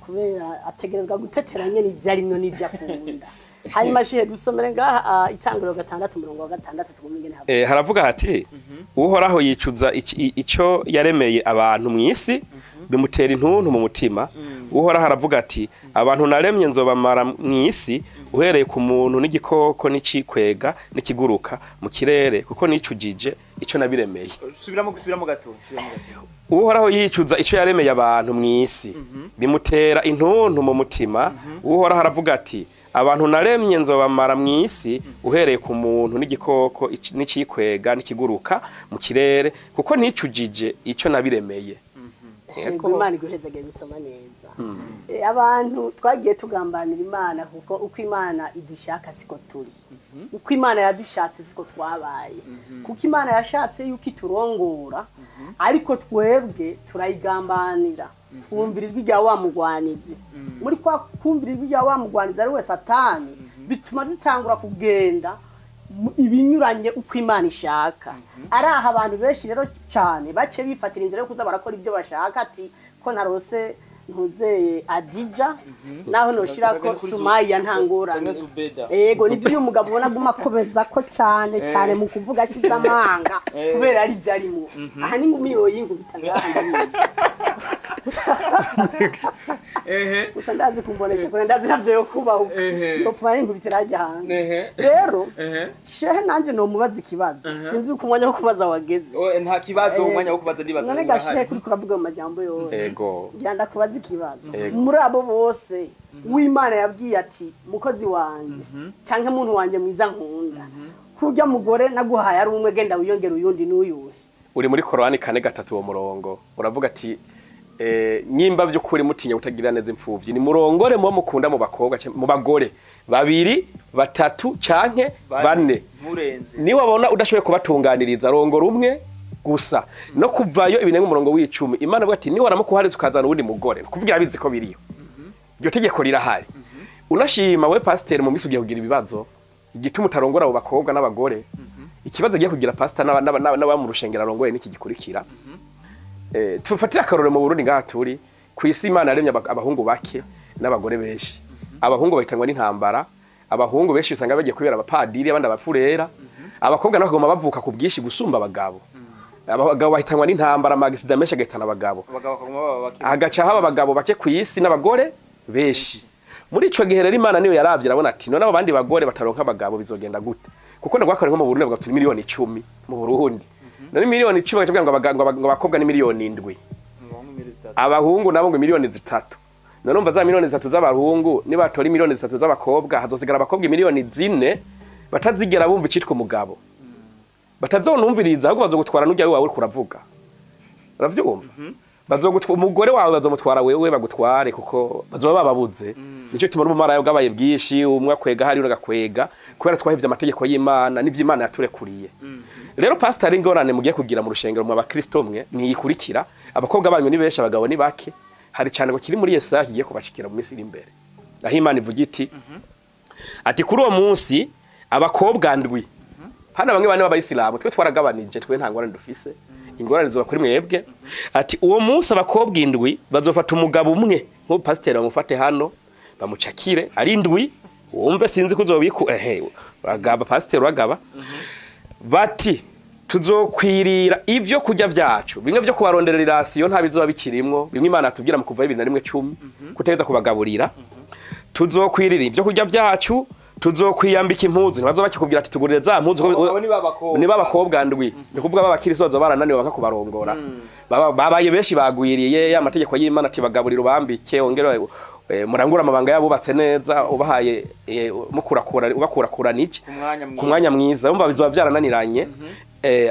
kubera ategerezwa gutetera nyene ivyo arimwo n'ivyo akunda. Hanyuma shehe, dusomere ngaha Itanguriro 6 umurongo wa 6, twumve ingene havuga. Haravuga hati Uhoraho yicuza ico yaremeye abantu mw'isi, bimutera intuntu mu mutima. Uhoraho aravuga ati abantu naremye nzobamara mw'isi, uhereye ku muntu n'igikoko n'icikwega n'ikiguruka mu kirere, kuko nicujije ico nabiremeye. Subiramo, gusubiramo gato, subiramo gato. Uhoraho yicuza ico yaremeye abantu mw'isi, bimutera intuntu mu mutima. Uhoraho aravuga ati abantu naremye nzobamara mw'isi, uhereye ku muntu n'igikoko n'icikwega n'ikiguruka mu kirere, kuko nicujije ico nabiremeye. Yego, Imana iguhezagire gusoma neza. Abantu twagiye tugambanira Imana, kuko uko Imana idushaka siko turi, uko Imana yadushatse siko twabaye, kuko Imana yashatse yuko iturongora, ariko twebwe turayigambanira, twumvira ijwi rya wa mugwanizi. Muri kwa kumvira ijwi rya wa mugwanizi ari we Satani, bituma dutangura kugenda ibinyuranye uko Imana ishaka. Ari aha abantu benshi rero cyane bace bifatira inzira yo kuza barakora ibyo bashaka, ati ko narose ntuzeye Adija, naho noshira ko Sumaya nta ngorane. Canke Zubeda. Ego, nibyo uyu mugabo ubona aguma akomeza ko cyane cyane mu kuvuga ashize amanga, kubera ari byo arimo. Aha ni ngumi yoyinkubita ngaha. Gusa ndazi kumbonesha kure, ndazi navyo yo kubaho, yopfa yinkubitira hajya hanze. Rero shehe nanjye nomubaza ikibazo, sinzi uko umwanya wo kubaza wageze. Oh, nta kibazo, umwanya wo kubaza ndibaza None urahari. gashehe, kuri kuravuga mu majambo yose, Ego. ngira ndakubaza ikibazo. Ego. Muri abo bose w'Imana yabwiye ati mukozi wanje canke muntu wanje mwiza nkunda, kurya mugore naguhaye ari umwe, genda wiyongera uyundi, n'uyuhe? Uri muri Korani 4:3, uwo murongo uravuga ati nyimba vy'ukuri mutinya kutagira neza imfuvyi, ni murongore mubo mukunda mu bakobwa mu bagore babiri, batatu canke bane. Murenze. Niba wabona udashoboye kubatunganiriza, rongora umwe gusa. No kuvayo ibinenga umurongo w'icumi, Imana ivuga ati niwaramuka uharize ukazana uwundi mugore, kuvugira abizi ko biriyo, iryo tegeko rirahari. Unashima we pasiteri, mu minsi ugiye kugira ibibazo igituma utarongora abo bakobwa n'abagore. Ikibazo agiye kugira pasita n'aba mu rushengero arongoye n'iki gikurikira. Tufatire akarorero mu Burundi ngaha turi ku isi. Imana yaremye abahungu bake n'abagore benshi. Abahungu bahitanwa n'intambara, abahungu benshi usanga bagiye kubera abapadiri, abandi abafurera. Abakobwa nabo bakaguma bavuka ku bwinshi gusumba abagabo. Abagabo bahitanwa n'intambara, amagisida menshi agahitana abagabo. Abagabo bakaguma baba bake. Hagaca haba abagabo bake ku isi n'abagore benshi. Muri ico gihe rero Imana niyo yaravye, irabona ati none abo bandi bagore bataronka abagabo bizogenda gute? Kuko ndagwakore nko mu Burundi bavuga turi miliyoni 10 mu Burundi. None miliyoni 10 bakavuga ngo ngo abakobwa ni miliyoni 7, abahungu nabo ngo miliyoni 3. None umva za 3 miliyoni z'abahungu nibatora 3 miliyoni z'abakobwa, hazosigara abakobwa 4 miliyoni batazigera bumva icitwa umugabo, batazonumviriza, ahubwo bazogutwara n'ujya wawe uriko uravuga. Uravyumva? Bazogutwa umugore wawe, bazomutwara wewe bagutware, kuko bazoba bababuze. Nico gituma n'ubumaraya bwabaye bwinshi, umwe akwega hari undi agakwega, kubera twahevye amategeko y'Imana n'ivy'Imana yaturekuriye. Rero pastor, ingorane mugiye kugira mu rushengero mu abakristo mwe niyikurikira: abakobwa banyu ni benshi, abagabo ni bake. Hari cyane ngo kiri muri Yesaya kigiye kubashikira mu minsi iri imbere, aho Imana ivuga iti ati: "Kuri uwo munsi abakobwa ndwi." Hano bamwe bane b'abayisilamu, twe twaragabanije, twe nta ngorane dufise, ingorane zoba kuri mwebwe. Ati: "Uwo munsi abakobwa indwi bazofata umugabo umwe." Nk'ubu pasiteri bamufate hano bamucakire ari indwi, wumve, sinzi ko uzobiku ehe uragaba, pasiteri uragaba. Bati: "Tuzokwirira ibyo kurya byacu." Bimwe byo kubaronderera i ration nta bizoba bikirimwo, bimwe Imana atubwira mu kuva 21:10 kutegeza kubagaburira. "Tuzokwirira ibyo kurya byacu, tuzokwiyambika impuzu." Ntibazoba bakikubwira ati: "Tugurire za mpuzu." Abo ni babakobwa. Ni babakobwa ndwi, ni kuvuga b'abakristo bazoba barananiwe baka kubarongora. Babaye benshi, bagwiriye. Ya mategeko y'Imana ati: "Bagaburira, ubambike, wongere murangura amabanga yabubatse neza, ubahaye mukurakura, ubakurakura niki Ku mwanya mwiza. Ku mwanya mwiza." Umva, bizoba vyarananiranye.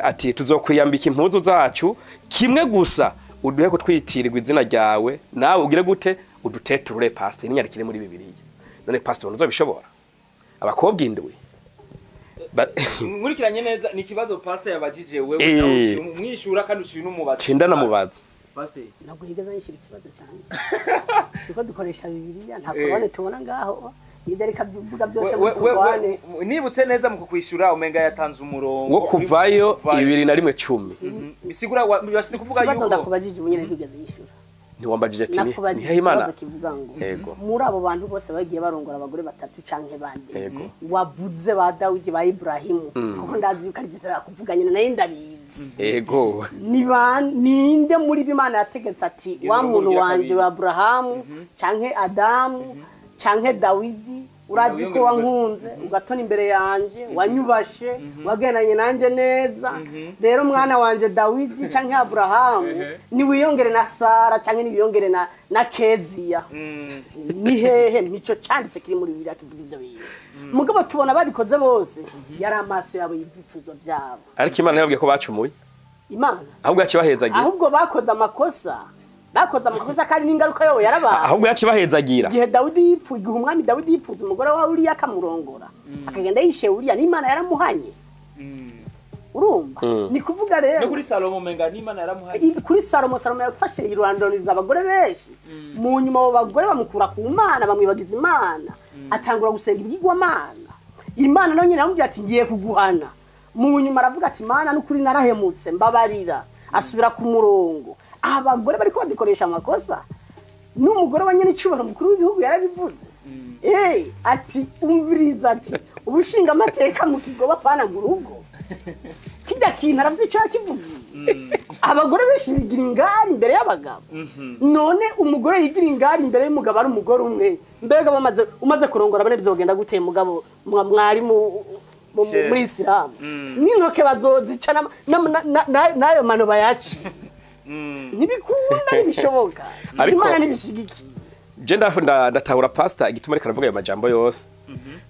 Ati: "Tuzokwiyambika impuzu zacu, kimwe gusa uduhe kutwitirirwa izina ryawe, nawe ugire gute? Uduteturure." Pastor, ninyandikire muri Bibiliya. None pastor, uzobishobora abakobwa indwi? Nkurikiranye neza, ni ikibazo pastor yabajije wewe, nawe uciye umwishura kandi uciye n'umubaza. Cinda namubaza. Pastor. Ntabwo yigeze anyishyura ikibazo cyanjye, kuko dukoresha Bibiliya, nta korone tubona ngaho ibyo ariko avuga byose We- ngo we- turwane. Nibutse neza mu kukwishura, umenga yatanze umurongo wo kuvayo Kuvayo. 21:10. Bisigura bashitse kuvuga Ikibazo yuko ndakubajije ubu nyine ntigeze yishyura. Ntiwambajije ati Nakubajije nihe Imana ikibazo kivuga ngo muri abo bantu bose bagiye barongora abagore batatu canke bane wavuze, ba Dawidi, ba Iburahimu, kuko ndazi yuko aribyo kuvuga nyine, nayo ndabizi, ni ninde muri bo Imana yategetse ati: Iyo "Wa mirongo muntu ugira wanje kabiri. wa Aburahamu canke Adamu canke Dawidi, urazi ko Wiyongere wankunze ugatona imbere yanje, wanyubashe, wagendanye nanje neza. Rero mwana wanje Dawidi canke Aburahamu, niwiyongere na Sara canke niwiyongere na Keziya." Ni hehe nico cyanditse kiri muri Bibiliya kivuga ivyo bintu? Mugabo tubona babikoze bose, yari amaso yabo y'ibyifuzo byabo. Ariko Imana yababwiye ko bacumuye. Imana Ahubwo yacibahezagira. Ahubwo bakoze amakosa, bakoze amakosa, kandi n'ingaruka yabo yarabaye. Ahubwo yacibahezagira. Igihe Dawidi yipfuye, igihe umwami Dawidi yipfuza umugore wa Uriya akamurongora, akagenda yishe Uriya, n'Imana yaramuhanye. Urumva? Ni kuvuga rero No kuri Salomo umenga n'Imana yaramuhaye. Kuri Salomo, Salomo yafashe irandoniza abagore benshi. Mu nyuma abo bagore bamukura ku Mana, bamwibagiza Imana, atangura gusenga ibigirwamana. Imana nayo nyine aramubwira ati: "Ngiye kuguhana." Mu nyuma aravuga ati: "Mana, n'ukuri narahemutse, mbabarira." Asubira ku murongo. Abagore bariko badukoresha amakosa. N'umugore wa nyenicubahiro mukuru w'igihugu yarabivuze, ati: "Umviriza," ati: "ubushinga amateka mu kigoba, pana mu rugo." Kijya kintu aravuze icyo yakivugiye. Abagore benshi bigira ingari imbere y'abagabo. None umugore yigira ingari imbere y'umugabo ari umugore umwe, mbega bamaze umaze kurongora bane bizogenda gute? Mugabo mwari muri Isilamu n'intoke bazozica n'ayo mano bayaci. Ntibikunda, ntibishoboka. Imana ntibishigikiye. Je ndatahura pastor igituma ariko aravuga ayo majambo yose,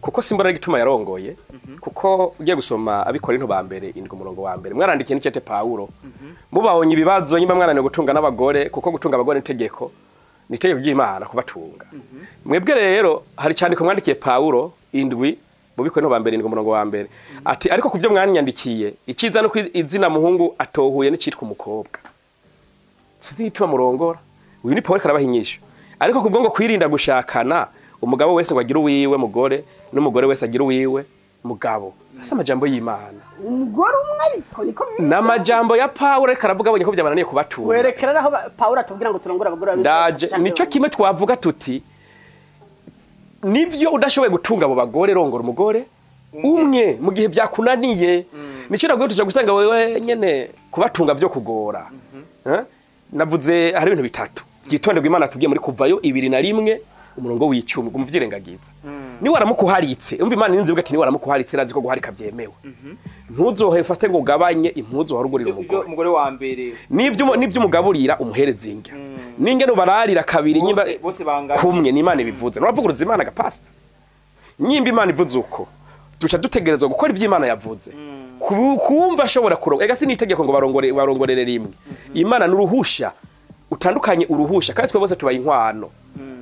kuko simbona igituma yarongoye, kuko ugiye gusoma Abikorinto ba mbere 7 umurongo wa mbere, mwarandikiye n'ikete Pawulo, mubabonye ibibazo nyimba mwarananiwe gutunga n'abagore, kuko gutunga abagore n'itegeko, ni itegeko ry'Imana kubatunga. Mwebwe rero hari cyandiko mwandikiye Pawulo 7 mu Bikorinto ba mbere 7 umurongo wa mbere, ati: "Ariko kuvyo mwanyandikiye, iciza no izina muhungu atohuye n'icitwa umukobwa." Sinzi igituma murongora. Uyu ni Paul karabaha inyishu. Ariko kubwo ngo kwirinda gushakana, umugabo wese ngo agire uwiwe mugore, n'umugore wese agire uwiwe mugabo, asa amajambo y'Imana. Umugore umwe, ariko niko bibiri. N'amajambo ya Paul ariko aravuga abonye ko byabananiye kubatunga. Werekera naho Pawulo atubwira ngo turongore abagore babiri Ndaje. canke Nico babiri. kimwe twavuga tuti: nivyo udashoboye gutunga abo bagore, rongora umugore umwe mu gihe byakunaniye. Nico nabwo tuja gusanga wewe nyene kubatunga vyo kugora. Eh? Navuze hari ibintu bitatu byitonderwa Imana tubwiye muri Kuvayo 21. umurongo w'icumi gumuvyirengagiza. Ni waramukuharitse, umva Imana ninzi ati ni waramukuharitse, irazi ko guharika vyemewe. Ntuzohe fate ngo ugabanye impuzu warugurira umugore. Umugore wa mbere. Nivyo nivyo umugaburira umuhereza indya. Ningene ubararira kabiri nyimba bose bangana. Kumwe ni Imana ibivuze. Nuravuguruza Imana gapasta. Nyimba Imana ivuze uko, duca dutegerezwa gukora ivyo Imana yavuze. Kumva ashobora kurongo. Ega sinitegeko ngo barongore barongorere rimwe. Imana nuruhusha. Utandukanye uruhusha kandi twe bose tubaye inkwano.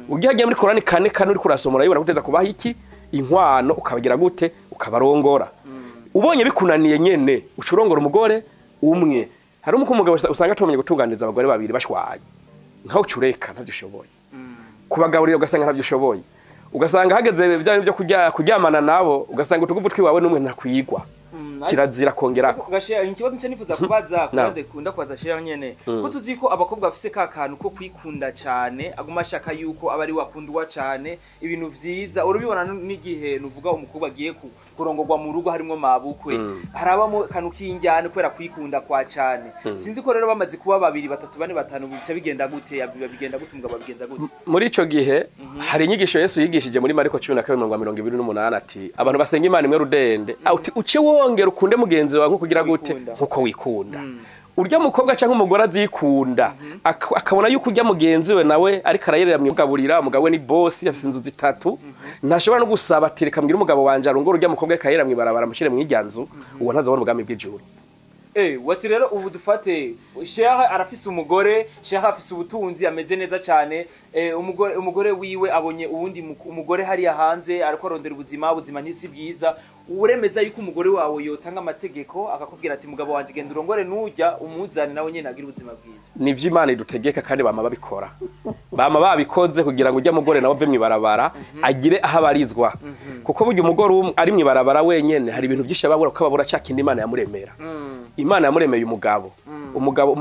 Ugiye muri Korani 4:4 uri kurasomora yibona guteza kubaha iki inkwano ukabagira gute ukabarongora. Ubonye bikunaniye nyene ucurongora umugore umwe. Hari umugabo usanga atomenye gutunganiriza abagore babiri bashwanye. Nkaho ucureka ntavyo ushoboye. Kubagaburira ugasanga ntavyo ushoboye. Ugasanga hageze bya byo kuryamana nabo ugasanga utuguvu twiwawe n'umwe ntakwigwa. Kirazira kongerako. Gashira ikibazo nce nifuza kubaza kandi kunda kubaza shira nyene. Ko tuzi ko abakobwa bafise ka kantu ko kwikunda cyane, aguma ashaka yuko abari wakundwa cyane, ibintu vyiza urubibona n'igihe nuvuga umukobwa agiye kurongorwa mu rugo harimo mabukwe. Harabamo kantu kinjyane kwera kwikunda kwa cyane. Sinzi ko rero bamaze kuba 2 3 4 5 bica bigenda gute, bigenda gute umugabo abigenza gute. Muri ico gihe hari inyigisho Yesu yigishije muri Mariko 12:28 ati abantu basenga Imana imwe rudende, uti uce wongera ukunde mugenzi wawe nko kugira gute nkuko wikunda. Urya mukobwa canke umugore azikunda akabona yuko urya mugenzi we nawe ariko arayerera mwigaburira, umugabo we ni boss afise inzu zitatu, ntashobora no gusaba ati reka mbwira umugabo wanje arongore urya mukobwa akayerera mwibarabara mushire mwiryanzu, uwo ntazobona ubwami bw'ijuru. Wati rero ubu dufate Sheikh arafise umugore, Sheikh afise ubutunzi ameze neza cyane, umugore wiwe abonye uwundi umugore hariya hanze ariko arondera ubuzima ntisi bwiza. Uremeza yuko umugore wawe yotanga amategeko akakubwira ati mugabo wanje genda urongore nujya umuzane nawe nyene agira ubuzima bwiza. Nivyo Imana idutegeka kandi bama babikora. Bama babikoze kugira ngo ujya mugore nawe ave mwibarabara agire aho abarizwa. Kuko burya umugore ari mwibarabara wenyene hari ibintu byinshi ababura ko ababura cakindi Imana yamuremera. Imana yamuremeye umugabo. Umugabo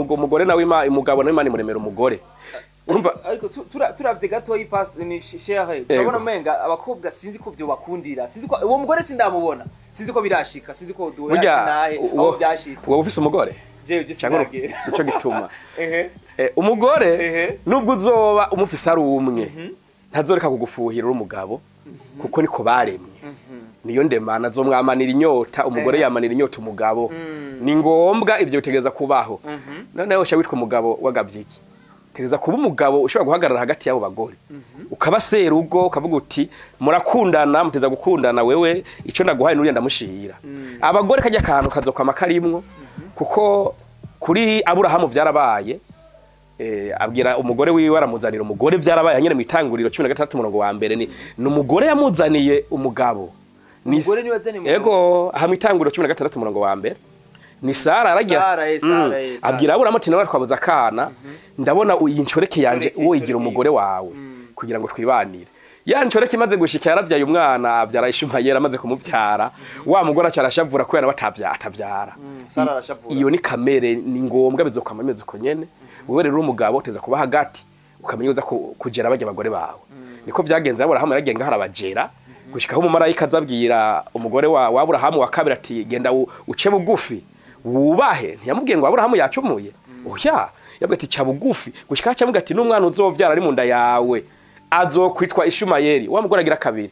umugore nawe umugabo nawe Imana imuremera umugore. Urumva ariko turavye gato yi pass ni Sheikh turabona menga abakobwa sinzi ko byo bakundira, sinzi ko uwo mugore sindamubona, sinzi ko birashika, sinzi ko duhera nahe aho byashitse. Wowe ufise umugore? Jewe je sinagera. Ico gituma. Umugore nubwo uzoba umufise ari umwe ntazoreka kugufuhira uri umugabo kuko niko baremye. Niyo ndemana zomwamanira inyota, umugore yamanira inyota umugabo. Ni ngombwa ivyo bitegereza kubaho. Noneho usha witwa umugabo wagavye iki? Tegeza kuba umugabo ushobora guhagarara hagati y'abo bagore. Ukaba serugo ukavuga uti murakundana muteza gukundana wewe ico ndaguhaye nuriya ndamushira. Abagore kajya kantu kazokwama karimwo kuko kuri Aburahamu vyarabaye. Abwira umugore wiwe aramuzanira umugore vyarabaye nyene mwitanguriro 16 umurongo wa mbere ni umugore yamuzaniye umugabo. Umugore niwe azanye umugabo. Yego hamwe itanguriro 16 umurongo wa mbere. Ni Sara aragira abwira Aburahamu ati nawe twabuza akana ndabona iyi nshoreke yanje uwo igira umugore wawe kugira ngo twibanire. Ya nshoreke imaze gushika yaravyaye umwana avyara Ishumayeli amaze kumuvyara wa mugore acarashavura kubera atavyara. Sara arashavura. Iyo ni kamere ni ngombwa bizokwama bimeze uko nyene. Wewe rero umugabo uteza kuba hagati ukamenya uza kugera bajya abagore bawe. Niko vyagenze Aburahamu yaragenga harabajera gushika aho umumarayika azabwira umugore wa Aburahamu wa kabiri ati genda uce bugufi wubahe. Ntiyamubwiye ngo Aburahamu yacumuye. Oya, yabwiye ati ca bugufi gushika aca ati n'umwana uzovyara ari mu nda yawe azokwitwa Ishumayeli. Wa mugore agira kabiri.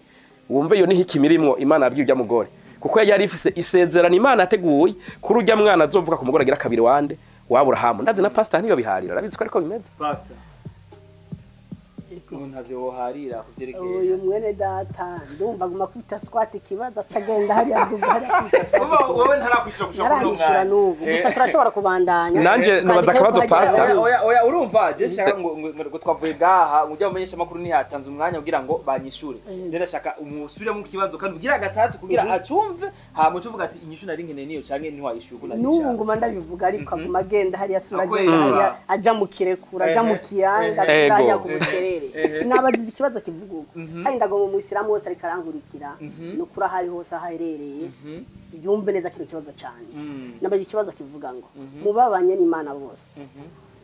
Wumve iyo ni hikimirimwo Imana yabwiye ujya mugore. Kuko yari ifise isezerano Imana ateguye kuri ujya mwana azovuka ku mugore agira kabiri wande wa Aburahamu. Ndazi na pastor niyo biharira arabizi ko ariko bimeze. Pastor ntavyo woharira kuvyerekeye uyu mwene data ndumva guma kwita squat ikibazo acagenda hariya kwita squat. Wowe ntarakwicira gushaka kuronka n'ubu gusa turashobora kubandanya. Nanje nabaza akabazo pastor. Oya urumva je shaka ngo twavuye gaha ngo ujya mumenyesha makuru ntihatanze umwanya kugira ngo banyishure. Rero shaka umusubire mu kibazo kandi ugira gatatu kugira acumve ha muco uvuga ati inyishu nari nkeneye niyo canke ntiwayishuye kuna. N'ubu nguma ndabivuga ariko aguma agenda hariya sura agenda hariya aja mu kirekura aja mu kiyanga hariya ku bukerere. Nabajije ikibazo kivuga uko kandi ndagomba umuyisilamu wese ariko arankurikira nukuri aho ari hose aho aherereye yumve neza kino kibazo cyane. Nabajije ikibazo kivuga ngo mubabanye n'Imana bose,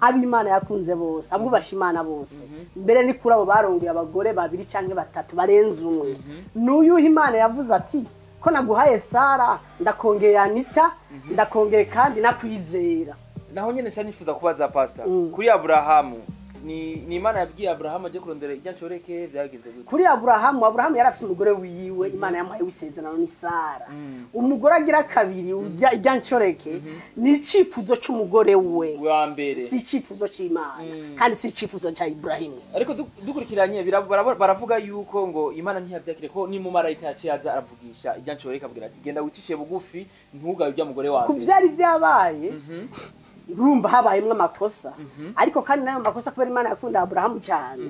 ab'Imana yakunze bose, abubasha Imana bose, mbere ni kuri abo barongeye abagore babiri canke batatu barenze umwe, n'uyuhe Imana yavuze ati ko naguhaye Sara ndakongeye Anita ndakongeye kandi nakwizera. Naho nyene cyane nifuza kubaza pastor kuri Aburahamu Ni Imana yabwiye Abrahamu aje kurondera irya nshoreke, byagenze gute? Kuri Aburahamu yari afise umugore wiwe Imana yamuhaye w'isezerano, ni Sara. Umugore agira kabiri urya irya nshoreke ni icifuzo c'umugore we, wa mbere, si icifuzo c'Imana kandi si icifuzo ca Iburahimu. Ariko dukurikiranye baravuga yuko ngo Imana ntiyavyakire, ko ni mumarayika yaciye aza aravugisha irya nshoreke, abwira ati genda wicishe bugufi, ntugabe urya mugore wa Ku mbere. vyari vyabaye, urumva habayemwo amakosa, ariko kandi n'ayo makosa, kubera Imana yakunda Aburahamu cyane,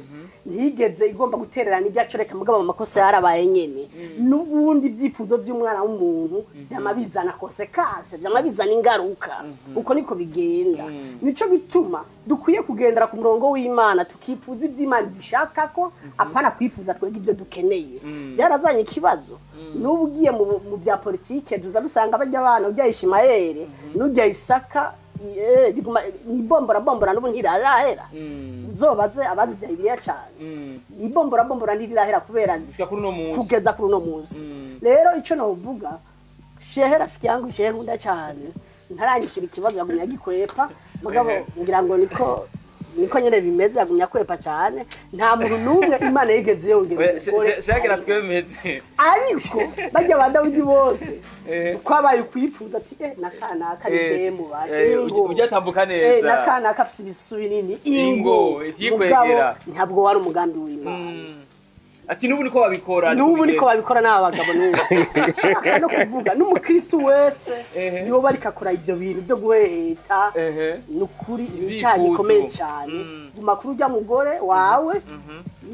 ntiyigeze igomba gutererana ibyo acoreka. Mugabo amakosa yarabaye nyene. N'ubundi ibyifuzo by'umwana w'umuntu byama bizana conséquences, byama bizana ingaruka. Uko niko bigenda. Nico gituma dukwiye kugendera ku murongo w'Imana, tukifuza iby'Imana dushaka, ko apana kwifuza twebwe ibyo dukeneye. Byarazanye ikibazo. N'ubu ugiye mu bya politike, tuza dusanga bajya abana ujya Ishimayeli n'ujya Isaka, biguma ni bombora bombora, n'ubu ntirarahera. Uzobaze abazi bya Bibiliya cyane. Ni bombora bombora, ntirirahera kubera Gushika kuri uno munsi. Kugeza kuri uno munsi. Rero icyo novuga, shehe rafiki yangu, shehe nkunda cyane, ntaranyishyura ikibazo, yagumye agikwepa. Mugabo ngira ngo niko nyine bimeze, yagumye akwepa cyane. Nta muntu n'umwe Imana yigeze yongera umugore. Shagira twemeze. Ariko bajya ba Dawidi bose kwabaye ukwifuza ati nakanaka ni demu baje ingo. Ujya tambuka neza. Nakanaka afise ibisu binini. Ingo, Ingo. ivyikwegera. Mugabo ntabwo wari umugambi w'Imana. Ati n'ubu niko babikora. N'ubu niko babikora n'aba bagabo n'ubu. Shaka no kuvuga n'umukristu wese niwo bariko akora ivyo bintu byo guheheta. Ni ukuri ni icyaha Ivyifuzo. gikomeye cyane. Guma kuri urya mugore wawe,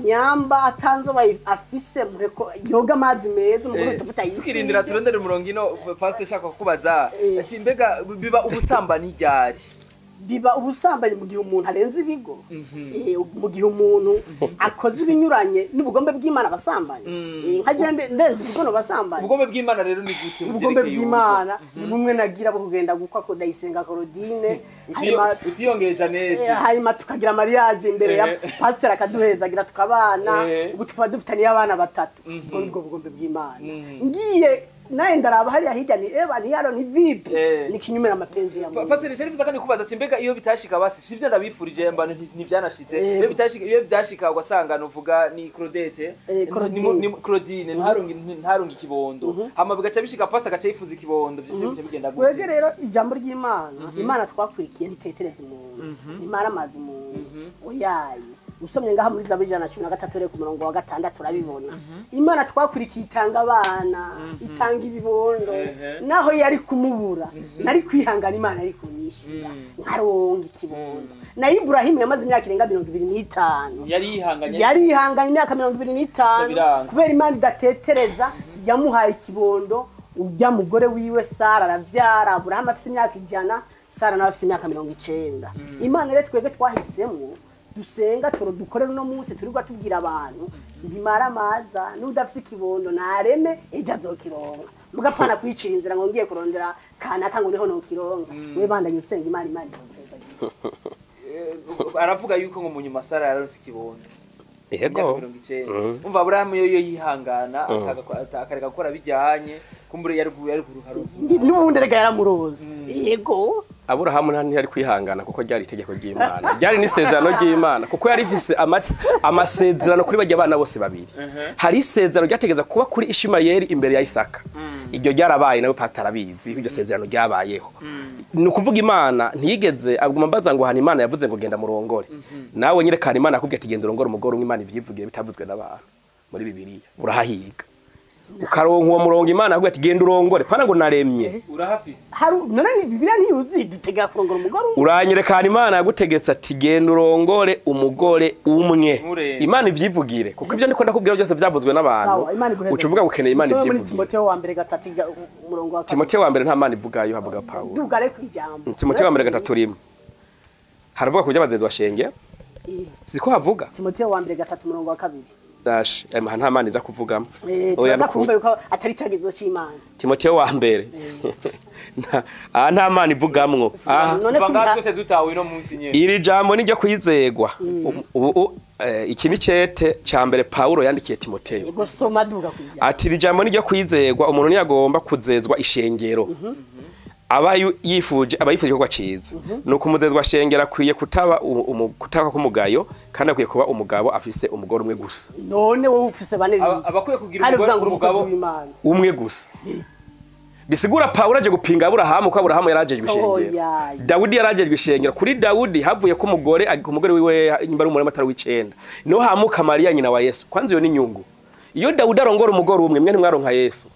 nyamba atanzo afise, muheko yoga amazi meza, umugore utuvuta yisiga. Tukirindira turondere umurongo ino, pastor shaka kukubaza ati mbega biba ubusambanyi ryari? Biba ubusambanyi mu gihe umuntu arenze ibigo. Mu gihe umuntu akoze ibinyuranye n'ubugombe bw'Imana, abasambanyi. Nka je ndenze ibigo no basambanyi. Ubugombe bw'Imana rero ni gute mu Ubugombe byerekeye bw'Imana ni bumwe nagira bwo kugenda gukwa ko Ndayisenga Claudine, urugo? hanyuma Utiyongeye Jeannette. Hanyuma tukagira mariage imbere ya pasiteri, akaduhezagira, tukabana. Ubu tukaba dufitaniye abana batatu. Ubwo nibwo bugombe bw'Imana. Ngiye naye ndaraba hariya hirya, ni eba ntiyaro ni vipi, ni kinyume na mapenzi ya Mungu. Pastor Sharifu kandi kubaza ati mbega iyo bitashika, basi sivyo ndabifurije mbano, ntivyanashitse, iyo byashika ugasanga nuvuga ni Claudette, Claudine. ni Claudine ntarungi ikibondo, hama bigaca bishika pastor agaca yifuza ikibondo, vyose bica bigenda Wege gute? rero ijambo ry'Imana, Imana twakurikiye ntitetereza umuntu, ntimara amazi umuntu, oyaye. Usomye ngaha muri Zaburi 113 rero ku murongo wa 6 urabibona. Imana twakurikiye itanga abana, itanga ibibondo. Naho yari kumubura, nari kwihangana, Imana yari kunyishura nkaronka ikibondo. Na Iburahimu yamaze imyaka irenga 25. Yari yihanganye. Yari yihanganye imyaka 25. Biranga. Kubera Imana idatetereza, yamuhaye ikibondo ujya mugore wiwe Sara, aravyara. Aburahamu afise imyaka 100, Sara nawe afise imyaka 90. Imana rero twebwe twahisemo dusenga turo dukorera uno munsi, turirwa tubwira abantu ntimara amaza, n'udafise ikibondo nareme, ejo azokironka. Mugapfana kwicira inzira ngo ngiye kurondera kanaka ngo niho nokironka. We bandanye usenga Imana, Imana izoguheza. Aravuga yuko ngo mu nyuma Sara yaronse ikibondo. Yego. Imyaka 90. Umva, Aburahamu yo yihangana akareka gukora bijyanye, kumbure yari kuruharonse. N'ubundi erega yaramuroze, yego. Aburahamu nta ntiyari kwihangana, kuko ryari itegeko ry'Imana, ryari n'isezerano ry'Imana, kuko yari ifise amasezerano kuri bajya abana bose babiri. Hari isezerano ryategeza kuba kuri Ishimayeli imbere ya Isaka. Iryo ryarabaye, nawe patarabizi iryo sezerano ryabayeho. Ni ukuvuga Imana ntiyigeze aguma mbaza ngo hana Imana yavuze ngo genda murongore. Nawe nyine kandi Imana akubwiye ati genda urongore umugore umwe, Imana ivyivugiye bitavuzwe n'abantu muri Bibiliya, urahahiga ukaronka uwo murongo. Imana akubwiye ati genda urongore, pana ngo naremye. Urahafise. Hari none ni Bibiliya ntiyuzuye dutega kurongora umugore umwe. Uranyerekana Imana yagutegetse ati genda urongore umugore umwe. Nturenze. Imana ivyivugire, kuko ibyo ndiko ndakubwira byose byavuzwe n'abantu. Sawa, Imana iguheze. Uca uvuga ngo ukeneye Imana Usome muri ivyivugire. Timoteyo wa mbere 3 umurongo wa 2. Timoteyo wa mbere nta Mana ivugayo, havuga Pawulo. Duga rero kwijambo. Timoteyo wa mbere 3:1 haravuga ku by'abazenzi bashenge. Siko havuga? Timoteyo wa mbere 3 umurongo wa 2. Dash nta Mana iza kuvugamo. Oya, Turaza nuku- kumva yuko atari cyagezo cy'Imana. Timoteyo wa mbere aha nta Mana ivugamwo aha. None Tuva ngaha kubiha twese dutawe no munsi nyene. Iri jambo ni ryo kwizegwa. Ubu iki ni cete ca mbere Pawulo yandikiye Timoteyo. Yego, soma, duga kwijambo. Ati iri jambo ni ryo kwizegwa: umuntu ntiyagomba kuzezwa ishengero. Aba yifuje aba yifuje igikorwa ciza. Nuko umuzezwa shengera akwiye kutaba kutaba k'umugayo, kandi akwiye kuba umugabo afise umugore umwe gusa. None wowe ufise bane biki? Abakwiye kugira Kandi umugore uvuga ngo uri umugabo umukozi w'Imana. Umwe gusa. Bisigura Pawulo aje gupinga Aburahamu ko Aburahamu yarajejwe ishengero. Oya. Dawudi yarajejwe ishengero. Kuri Dawudi havuye ko umugore, umugore wiwe nyimba ari umugore atari w'icenda, niho hamuka Mariya nyina wa Yesu. Kwanza iyo ni inyungu. Iyo Dawudi arongora umugore umwe, mwe ntimwaronka Yesu.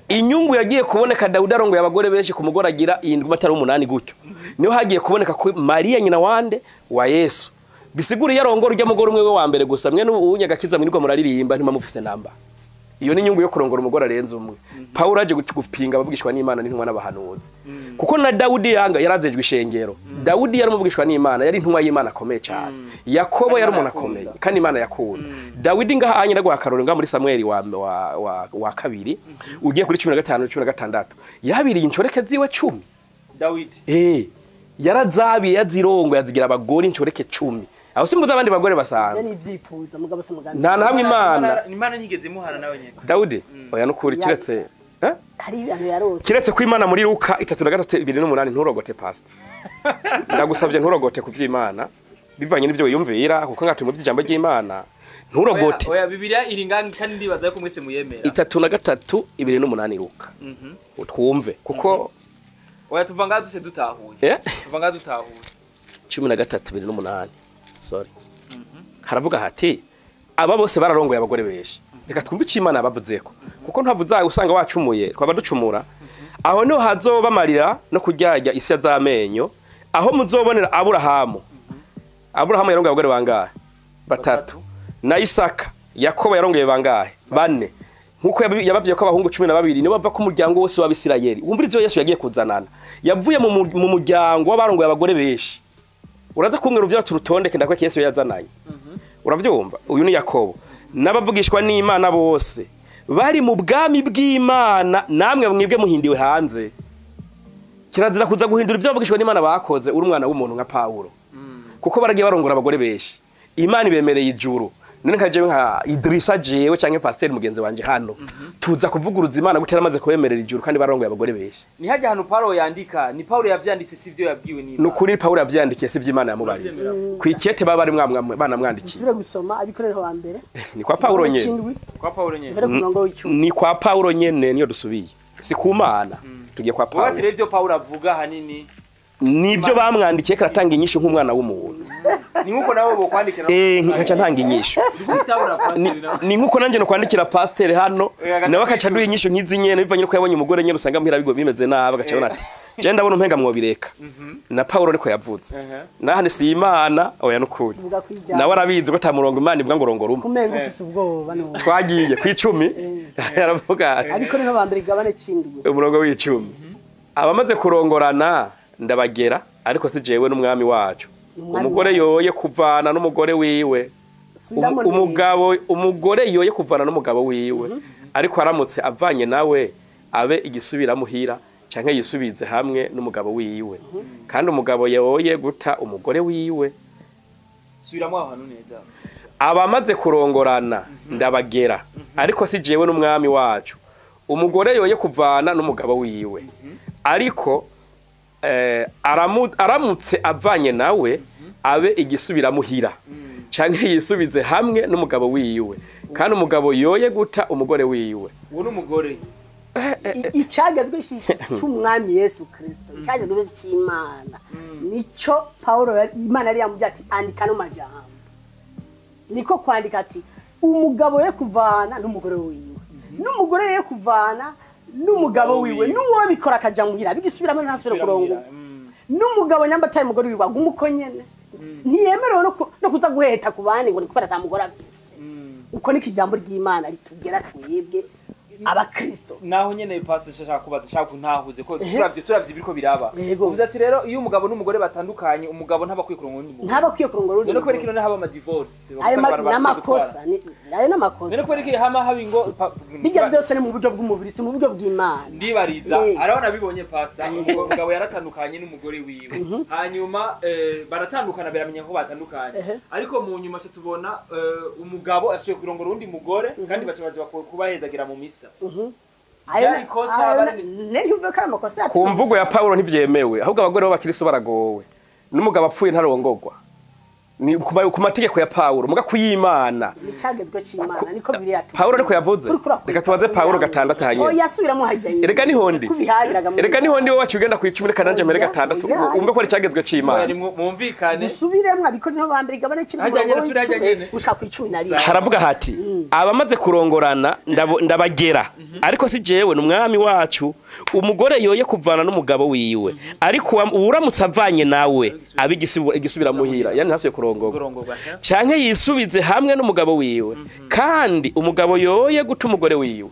Inyungu yagiye kuboneka Dawudi arongoye abagore benshi, ku mugore agira indwi atari umunani gutyo, niho hagiye kuboneka ko Mariya nyina wande wa Yesu. Bisigura iyo arongora urya mugore umwe we wa mbere gusa, mwe n'uwunyagakiza mwirirwa muraririmba ntimamufise namba. Iyo ni inyungu yo kurongora umugore arenze umwe. Pawulo aje gupinga abavugishwa n'Imana n'intumwa n'abahanuzi, kuko na Dawudi yanga yarazejwe ishengero. Dawudi yari umuvugishwa n'Imana, yari intumwa y'Imana akomeye cyane. Yakobo Kandi yari Imana umuntu yakunda. akomeye kandi Imana yakunda Dawidi. Ngaha anye ndaguha akarorero ngaha muri Samweli wa kabiri, ugiye kuri 15 16, yabiriye inshoreke ziwe 10. Dawidi. Yarazabiye, yazirongo, yazigira abagore inshoreke 10. Aho simbuza abandi bagore Ivyo basanzwe. ni ivyifuzo, mugabo si umugambi. Nta na hamwe Imana Imana ntigeze imuhana nawe nyene. Dawudi, oya, nukuri kiretse Hari ibintu yarose. Kiretse ko Imana muri Luka 3:3 28. Nturogote, pastor, ndagusabye, nturogote ku vy'Imana bivanye n'ivyo wiyumvira, kuko nga turi mu vy'ijambo ry'Imana, nturogote. Oya, Bibiliya iri ngaha kandi ndibaza ko mwese muyemera. 3:3:28 Luka, twumve kuko Oya, tuva ngaha duse dutahuye. Tuva ngaha dutahuye. 13:28, sorry. Haravuga hati aba bose bararongoye abagore benshi. Reka twumve icyo Imana yabavuzeko, kuko ntavuze usanga wacumuye, twaba ducumura. Aho niho hazoba amarira no kuryarya isya z'amenyo, aho muzobonera Aburahamu. Aburahamu yarongoye abagore bangahe? Batatu. Na Isaka, Yakobo yarongoye bangahe? Bane. Nkuko yababwiye ko abahungu 12 nibo bava ku muryango wose w'Abisirayeli. Wumva ivyo Yesu yagiye kuzanana, yavuye mu muryango w'abarongoye abagore benshi. Uraza kumwe uruvyaro turutondeke, ndakwereka Yesu yazananye. Uravyumva, uyu ni Yakobo. N'abavugishwa n'Imana bose bari mu bwami bw'Imana, namwe mwibwe muhindiwe hanze. Kirazira kuza guhindura ibyo abavugishwa n'Imana bakoze uri umwana w'umuntu nka Pawulo, kuko baragiye barongora abagore benshi, Imana ibemereye ijuru. None nka jewe, nka Idrissa, jewe canke pasiteri mugenzi wanje hano, tuza kuvuguruza Imana gute yaramaze kubemerera ijuru kandi barongoye abagore benshi? Ni hajya ahantu Paulo yandika, ni Paulo yavyanditse, si ivyo yabwiwe n'Imana. Nukuri Pawulo yavyandikiye, si ivy'Imana yamubariye. Kw'ikete baba bari banamwandikiye. Dusubire gusoma Abikorintho wa mbere. Ni kwa Pawulo nyene. 7. Kwa Paulo nyene. Mbere ku murongo w'10. Ni kwa Pawulo nyene niyo dusubiye, si ku Mana, tugiye kwa Wubatse Pawulo. rero ivyo Paulo avuga hanini Nibyo bamwandikiye, karatanga inyishu nk'umwana w'umuntu. Ni nkuko nabo bokwandikira. Nkaca ntanga inyishu. Gutabura Ni, pastor nawe. ni nkuko nanje no kwandikira pasiteri hano, Oya, agaca nawe akaca aduha inyishu nk'izi nyene, bivanye nuko yabonye umugore nyene usanga muhira bigo bimeze nabi, agaca abona ati je ndabona umpenga mwobireka. Na Pawulo niko yavuze. Nahani si Imana, oya, nukuri. Vuga kwijambo. Nawe arabizi ko ata murongo Imana ivuga ngo rongora umwe. Kumenga ufise ubwoba no. Twagiye kw'icumi, aravuga ati Abikorintho ba mbere igabane 7. Umurongo w'10: abamaze kurongorana ndabagera, ariko si jewe n'umwami wacu. Umwami Umugore wacu. yoye kuvana n'umugore wiwe. Subiramo neza. Umugabo, umugore yoye kuvana n'umugabo wiwe, ariko aramutse avanye nawe abe igisubiramuhira canke yisubize hamwe n'umugabo wiwe, kandi umugabo yoye guta umugore wiwe. Subiramo aho hantu neza. Abamaze kurongorana ndabagera, ariko si jewe n'umwami wacu, umugore yoye kuvana n'umugabo wiwe, ariko aramutse avanye nawe abe igisubiramuhira canke yisubize hamwe n'umugabo wiwe, kandi umugabo yoye guta umugore wiwe. Uwo ni umugore. Icyagezwe cy'umwami Yesu Kristo, icyagezwe cy'Imana, nicyo Paulo Imana yari yamubwiye ati andika no majambo. Niko kwandika ati umugabo ye kuvana n'umugore wiwe, n'umugore ye kuvana n'umugabo wiwe, n'uwo bikora akaja muhira bigisubiramo ntasubire kurongora, n'umugabo nyamba ataye umugore wiwe aguma uko nyene, ntiyemerewe no kuza guheta ku bandi ngo ni kubera ata mugore afise. Uko niko ijambo ry'Imana ritubwira twebwe abakristo. Naho nyene pastor shaka kubaza, shaka kuntahuze ko turavye ibiriko biraba. Yego. Uvuze ati rero iyo umugabo n'umugore batandukanye, umugabo ntaba akwiye kurongora undi mugore. Ntaba akwiye kurongora undi None kubera mugore. iki none haba ama divorce? Ayo n'amakosa, ayo n'amakosa. None kubera iki hama haba ingo Bijya byose ni mu buryo bw'umubiri, si mu buryo bw'Imana. Ndibariza. Arabona bibonye pastor, umugabo yaratandukanye n'umugore wiwe, hanyuma baratandukana, biramenya ko batandukanye. Ariko mu nyuma cyo tubona umugabo asubiye kurongora undi mugore, kandi baca baja kubahezagira mu misa. Byari ikosa, ntibivuga ko ari amakosa. Ku mvugo ya Pawulo ntivyemewe, ahubwo abagore b'abakristo baragowe, n'umugabo apfuye ntarongogwa. Ni ku mategeko ya Pawulo, muga kuyimana. Icagezwe c'Imana niko biri yatu. Pawulo ariko yavuze. Reka tubaze Pawulo gatandatu hanyuma. Oya, yasubiramo hajya nyine. Erega niho ndi. Kubihariraga mu Erega niho ndi, wowe waciye ugenda ku 10, reka nanje mpere gatandatu umve ko ari icagezwe c'Imana. Mwumvikane. Musubiremwo Abakorinto ba mbere igabane cumi, Hajya nyene, umurongo subira hajya w'icumi nyene. gushika ku 11. Haravuga hati: "Abamaze kurongorana ndabagera, ariko si jewe, ni Umwami wacu: umugore yoye kuvana n'umugabo wiwe, ariko uwuramutse avanye nawe abe igisubira muhira, yani ntasubiye kurongorwa kurongorwa, eh? canke yisubize hamwe n'umugabo wiwe, kandi umugabo yoye guta umugore wiwe."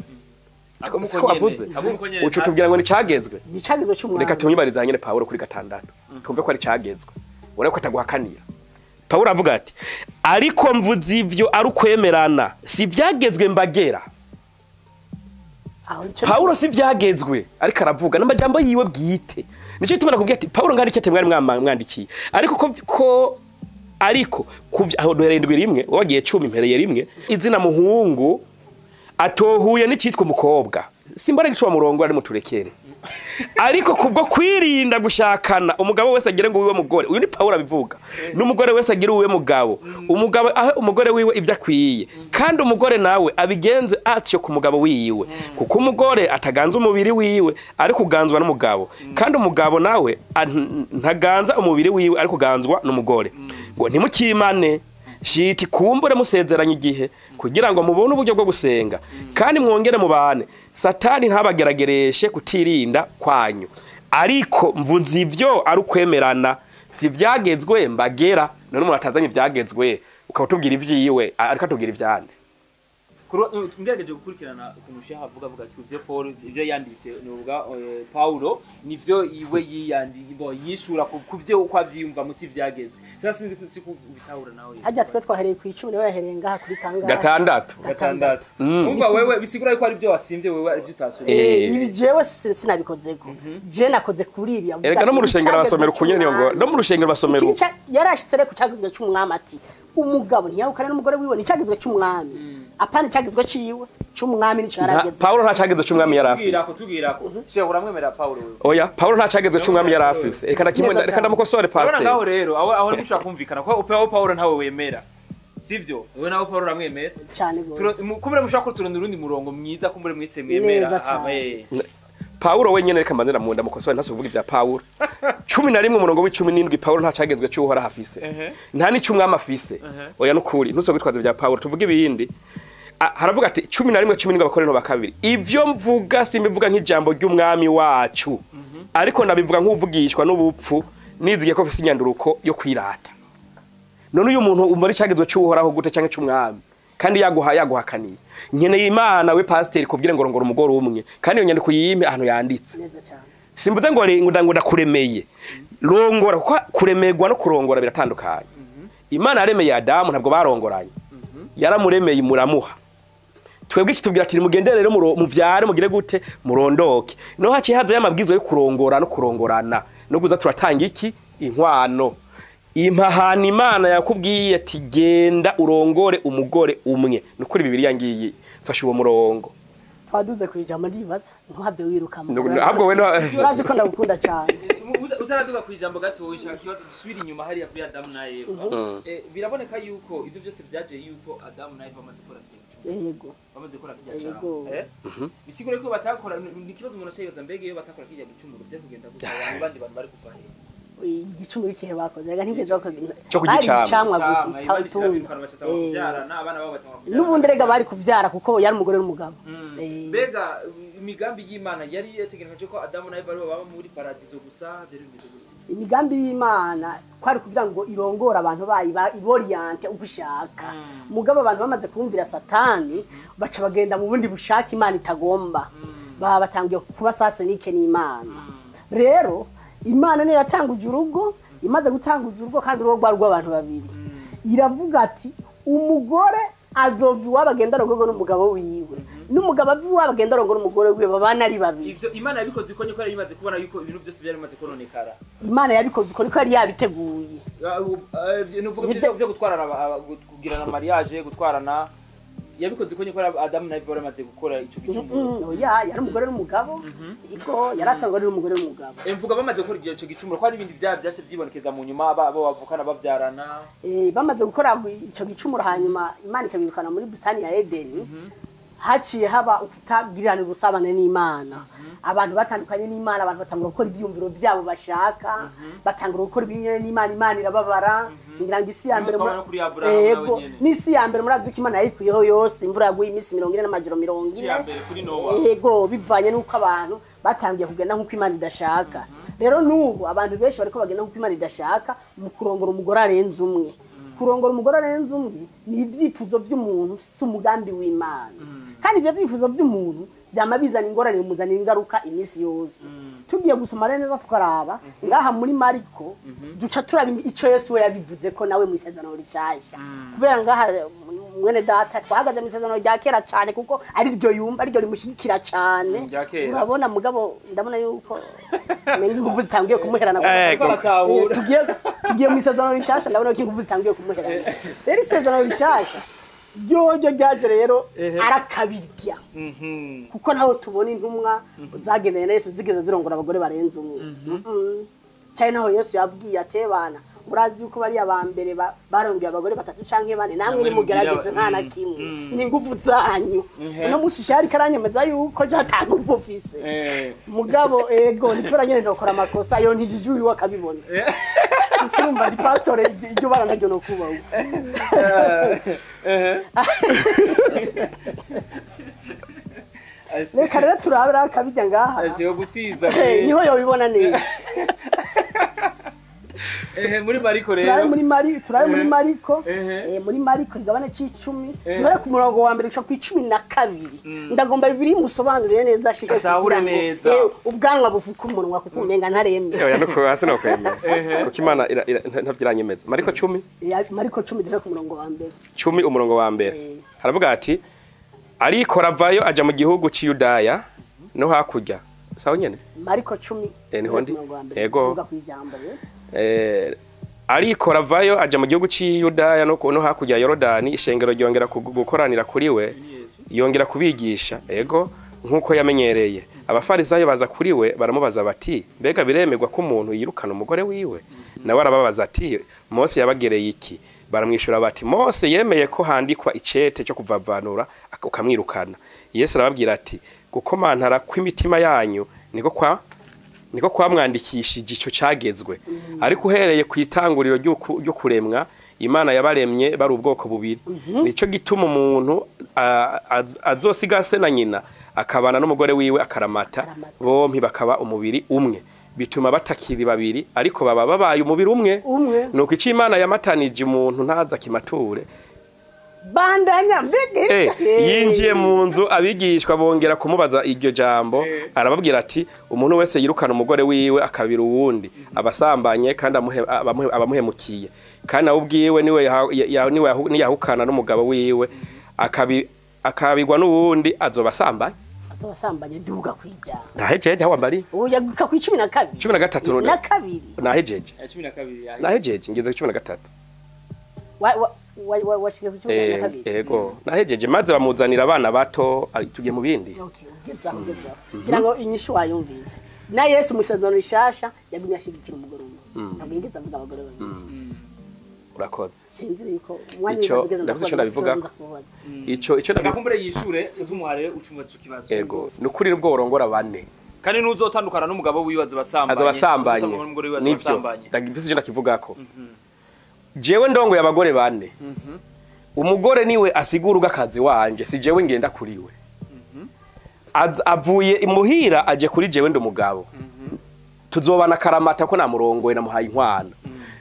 Siko Ako siko muko nyene, wavuze. ako muko nyene. Uca utubwira ngo ni cagezwe. Ni icagezwe c'Umwami. Reka tumwibarize nyene Pawulo kuri gatandatu, tumve ko ari cagezwe. Urabona ko ataguhakanira. Pawulo avuga ati: "Ariko mvuze ivyo ari ukwemerana, si ivyagezwe mbagera." Aho nico. Pawulo si ivyagezwe ariko aravuga, n'amajambo yiwe bwite. Nico gituma nakubwiye ati Pawulo ngari icyo mwari mwandikiye, ariko ko ariko aho duhereye 7, wowe wagiye 10, mpereye 1. Izina muhungu atohuye n'icitwa umukobwa, simbona gicuba murongo ari muturekere, ariko kubwo kwirinda gushakana, umugabo wese agire ngo wiwe mugore. Uyu ni Pawulo abivuga. N'umugore wese agire uwiwe mugabo. Umugabo ahe umugore wiwe ibyo akwiye, kandi umugore nawe abigenze atyo ku mugabo wiwe, kuko umugore ataganza umubiri wiwe, ariko uganzwa n'umugabo, kandi umugabo nawe ntaganza umubiri wiwe, ariko uganzwa n'umugore. Ngo ntimukimane shiti, kumbure musezeranye igihe, kugira ngo mubone uburyo bwo gusenga, kandi mwongere mubane, Satani ntabageragereshe kutirinda kwanyu. Ariko mvuze ivyo ari ukwemerana, si ivyagezwe mbagera. None umuntu atazanye ivyagezwe, ukaba utubwira ivyiwe, ariko atubwira ivyande? Ngerageje gukurikirana ukuntu Sheha avuga ati ibyo Paul ibyo yanditse ni uvuga Paulo nivyo iwe yiyandi bo yishura ku byo uko avyiyumva musi vyagezwe. Sasa sinzi ko si kubitahura nawe. Hajya twe twahereye ku 10, niwe yahereye ngaha kuri kangahe? Gatandatu. Gatandatu. Umva wewe, bisigura yuko ari byo wasimvye wewe, ari byo utasubiye. Ibi jewe sinabikozeko, je nakoze kuri ibi avuga Erega no mu ati, rushengero icagezwe basomera ukunyene, niyo ngo c'Umwami. no mu rushengero basomera Iki uko. Yarashitse rero ku cagezwe c'Umwami, ati umugabo ntiyahukane n'umugore wiwe. Ni icagezwe c'Umwami, apana icagezwe ciwe, c'Umwami nico yarageze. Pawulo nta cagezwe c'Umwami yari afise. Tubwirako, tubwirako. Sheha, uramwemera Paulo wewe? Oya, Pawulo nta cagezwe c'Umwami yari afise. Reka ndakimwe, Neza reka cyane. ndamukosore, Urabona pastor. ngaho rero aho ntimushobora kumvikana ko Paulo ntawe wemera, sivyo? Wewe nawe Paulo uramwemera? Cyane gose. Kumbure mushobora kuturondera urundi murongo mwiza, kumbure mwese mwemera. Neza cyane. Pawulo wenyene, reka mbanze ndamunda mukosore, ntase kuvuga ivya Pawulo. 11 umurongo w'17, Pawulo nta cagezwe c'Uhoraho afise, nta n'ic'Umwami afise. Oya, nukuri ntuso kwitwaza ivya Pawulo, tuvuge ibindi. Haravuga ati 11:17 Abakorinto ba kabiri: "Ivyo mvuga simbivuga nk'ijambo ry'Umwami wacu, ariko ndabivuga nk'uvugishwa n'ubupfu, nizigiye ko mfise inyanduruko yo kwirata." None uyu muntu umva ari cagezwe c'Uhoraho gute canke c'Umwami, kandi yaguha yaguhakaniye? Nkeneye Imana we pasiteri kubwire ngo rongora umugore umwe, kandi iyo nyandiko yime ahantu yanditse. Neza cyane. Simvuze ngo ngo ndakuremeye rongora, kuko kuremerwa no kurongora biratandukanye. Imana yaremeye Adamu, ntabwo barongoranye, yaramuremeye muramuha. Twebwe iki tubwira ati mugendere rero muvyare, mugire gute, murondoke. No haciye haza y'amabwizwa yo kurongora no kurongorana no kuza turatanga iki inkwano impahana. Imana yakubwiye ati genda urongore umugore umwe. Nukuri Bibiliya ngiyi, fasha uwo murongo. Twaduze ku ijambo, ndibaza ntuhabwe wiruka mu Ahubwo we Urazi ko ndagukunda cyane. Utaraduga ku ijambo gato, nshaka ikibazo dusubire inyuma hariya kuri Adamu na Eva. Biraboneka yuko ibyo byose byaje yuko Adamu na Eva bamaze gukora kirya gicumuro. Yego. Bamaze gukora kirya Yego. cyaha. Bisigura ko batakora, ni ikibazo umuntu aca yibaza: mbega iyo batakora kirya gicumuro byari kugenda gute? Abantu bandi bantu bari kuva hehe? Igicumuro ikihe bakoze? Rega ntibigeze bakoze. Cyo kurya Bari icamwa. icamwa gusa. Icamwa, Imana itunga. irabirukana, bacata kubyarana, abana babo batangura kubyarana. N'ubundi rega bari kuvyara, kuko yari umugore n'umugabo. Mbega imigambi y'Imana yari yategekanije ko Adamu na Eva aribo baba muri paradizo gusa? Byari bimeze gute? Imigambi y'Imana kwari kugira ngo irongore abantu bayo, iboriente uko ishaka. Mugabo abantu bamaze kumvira Satani, baca bagenda mu bundi bushake Imana itagomba, baba batangiye kuba sasenike n'Imana. Rero Imana niyo yatanguje urugo. Imaze gutanguza urugo, kandi urugo rwari rw'abantu babiri, iravuga ati umugore azova iwabo agenda arongorwa n'umugabo wiwe, n'umugabo ava iwabo agenda arongora umugore wiwe, babana ari babiri. Ivyo Imana yabikoze uko niko yari imaze kubona yuko ibintu byose byari bimaze kononekara. Imana yabikoze uko niko yari yabiteguye. Nuvuga byo gutwarana, kugirana mariage, gutwarana. Yabikoze ko nyakora Adamu na Eva baramaze gukora ico gicumuro. Oya, yari umugore n'umugabo. Ego, yari asanzwe ari umugore n'umugabo. Mvuga bamaze gukora ico gicumuro, ko hari ibindi vyaha vyace vyibonekeza mu nyuma, abo bavukana bavyarana. Bamaze gukora ico gicumuro, hanyuma Imana ikabirukana muri bustani ya Edeni, haciye haba ukutagirirana ubusabane n'Imana. Abantu batandukanye n'Imana, abantu batangura gukora ivyiyumviro vyabo bashaka, batangura gukora ibinyuranye n'Imana, Imana irababara. Ngira ngo isi ya mbere Twabona kuri Aburahamu nawe Ego, nyene. n'isi ya mbere murazi ko Imana yayikuyeho yose, imvura yaguye iminsi 40 n'amajoro mirongo Isi ine. ya mbere kuri Nowa. Ego, bivanye n'uko abantu batangiye kugenda nk'uko Imana idashaka. Rero n'ubu abantu benshi bariko bagenda nk'uko Imana idashaka mu kurongora umugore arenze umwe. Kurongora umugore arenze umwe ni ibyifuzo by'umuntu, si umugambi w'Imana. Kandi ibyo byifuzo by'umuntu byama bizana ingorane, bimuzanira ingaruka iminsi yose. Tugiye gusoma rero neza tukaraba ngaha muri Mariko, duca turaba ico Yesu we yabivuze ko nawe mu isezerano rishasha, kubera ngaha mwene data twahagaze mu isezerano rya kera cyane, kuko ari ryo yumva, ari ryo rimushigikira cyane. Rya kera. Urabona mugabo, ndabona yuko menga inguvu zitangiye kumuherana. Ego. Baratahura. Tugiye mu isezerano rishasha, ndabona ko inguvu zitangiye kumuherana. Rero isezerano rishasha ryoryo ryaje rero arakabirya, kuko ntaho tubona intumwa zagendanye na Yesu zigeze zirongora abagore barenze umwe. Cyane naho Yesu yabwiye atebana, murazi yuko bariya ba mbere barongeye abagore batatu canke bane, namwe Namwe nimugerageze, nta na kimwe, ni inguvu zanyu. Uno musi shari karanyemeza yuko je ata nguvu ufise. Mugabo ego, nipera nyene ntokora amakosa yo ntijijuye akabibona. Gusa urumva ndi pastor, iryo bara naryo no kubaho. Reka rero turabira akabijya ngaha. Ashiwe gutiza. Niho yobibona neza. Muri Mariko Turabe rero. muri Mari, turabe muri Mariko. Muri Mariko igabane c'icumi, duhere ku murongo wa mbere gushika ku 12. Ndagomba bibiri musobanurire neza ashike Atahure kugira ngo, neza. Ubwanwa bufuka umunwa, kuko umenga ntarembe. Oya, no hasi no kwemera, kuko Imana ntavyiranyemeza. Mariko 10. Mariko 10, duhere ku murongo wa mbere. 10 umurongo wa mbere. Haravuga ati: ariko ravayo aja mu gihugu c'i Yudaya no hakurya sawa nyene. Mariko 10. Niho ndi. Duhere ku murongo wa mbere. Ego. Tuvuga kw'ijambo rero. Ariko ravayo aja mu gihugu c'i Yudaya no hakurya ya Yorodani, ishengero ryongera gukoranira kuri we, yongera kubigisha, ego, nk'uko yamenyereye. Abafarisayo baza kuri we baramubaza bati: mbega biremerwa ko umuntu yirukana umugore wiwe? Nawe arababaza ati: Mose yabagereye iki? Baramwishura bati: Mose yemeye ko handikwa icete cyo kuvavanura ukamwirukana. Yesu arababwira ati: gukomantara kw'imitima yanyu niko kwamwandikishije ico cagezwe, ariko uhereye ku itanguriro ryo kuremwa, Imana yabaremye bari ubwoko bubiri. Nico gituma umuntu azosiga se na nyina akabana n'umugore wiwe akaramata, Akaramata. bompi bakaba umubiri umwe. Bituma batakiri babiri, ariko baba babaye umubiri umwe. Umwe. Nuko ico Imana yamatanije, umuntu ntaza kimature. Bandanya mbege. Yinjiye mu nzu, abigishwa bongera kumubaza iryo jambo. Arababwira ati: umuntu wese yirukana umugore wiwe akabira uwundi abasambanye, kandi abamuhemukiye. Kandi nawe ubwiwe niwe niyahukana n'umugabo wiwe akabigwa n'uwundi, azoba asambanye. Azobasambanye. Duga kwijambo. Nahejeje aho wambari. Uya guka ku 12. 13 none. Na kabiri. Nahejeje. Ya 12 ya. Nahejeje, ngeze ku 13. Washike ku 12. Ego, nahejeje. Maze bamuzanira abana bato. Tugiye mu bindi. Okay, ugezaho, ugezaho. Kugira ngo inyishu wayumvise. Na Yesu mu isezerano rishasha yagumye ashigikira umugore umwe. Ntabwo yigeze avuga abagore babiri. Urakoze. Sinzi yuko umwanya ugeze. Ndavuze ico ndabivugako. Ico Reka kumbure yishure, tuzumuhare ucumubaza ico kibazo. Ego, nukuri ubwo urongora bane Kandi n'uzotandukana n'umugabo wiwe azobasambanye. Azobasambanye. Uzotandukana n'umugore wiwe Nivyo. azobasambanye. Ndagifise icyo ndakivugako. Jewe ndongoye abagore bane, umugore niwe asigura ugakazi wanje, si jewe ngenda kuriwe. Avuye imuhira aje kuri jewe, ndi umugabo, tuzobana karamata ko namurongoye, namuhaye inkwano.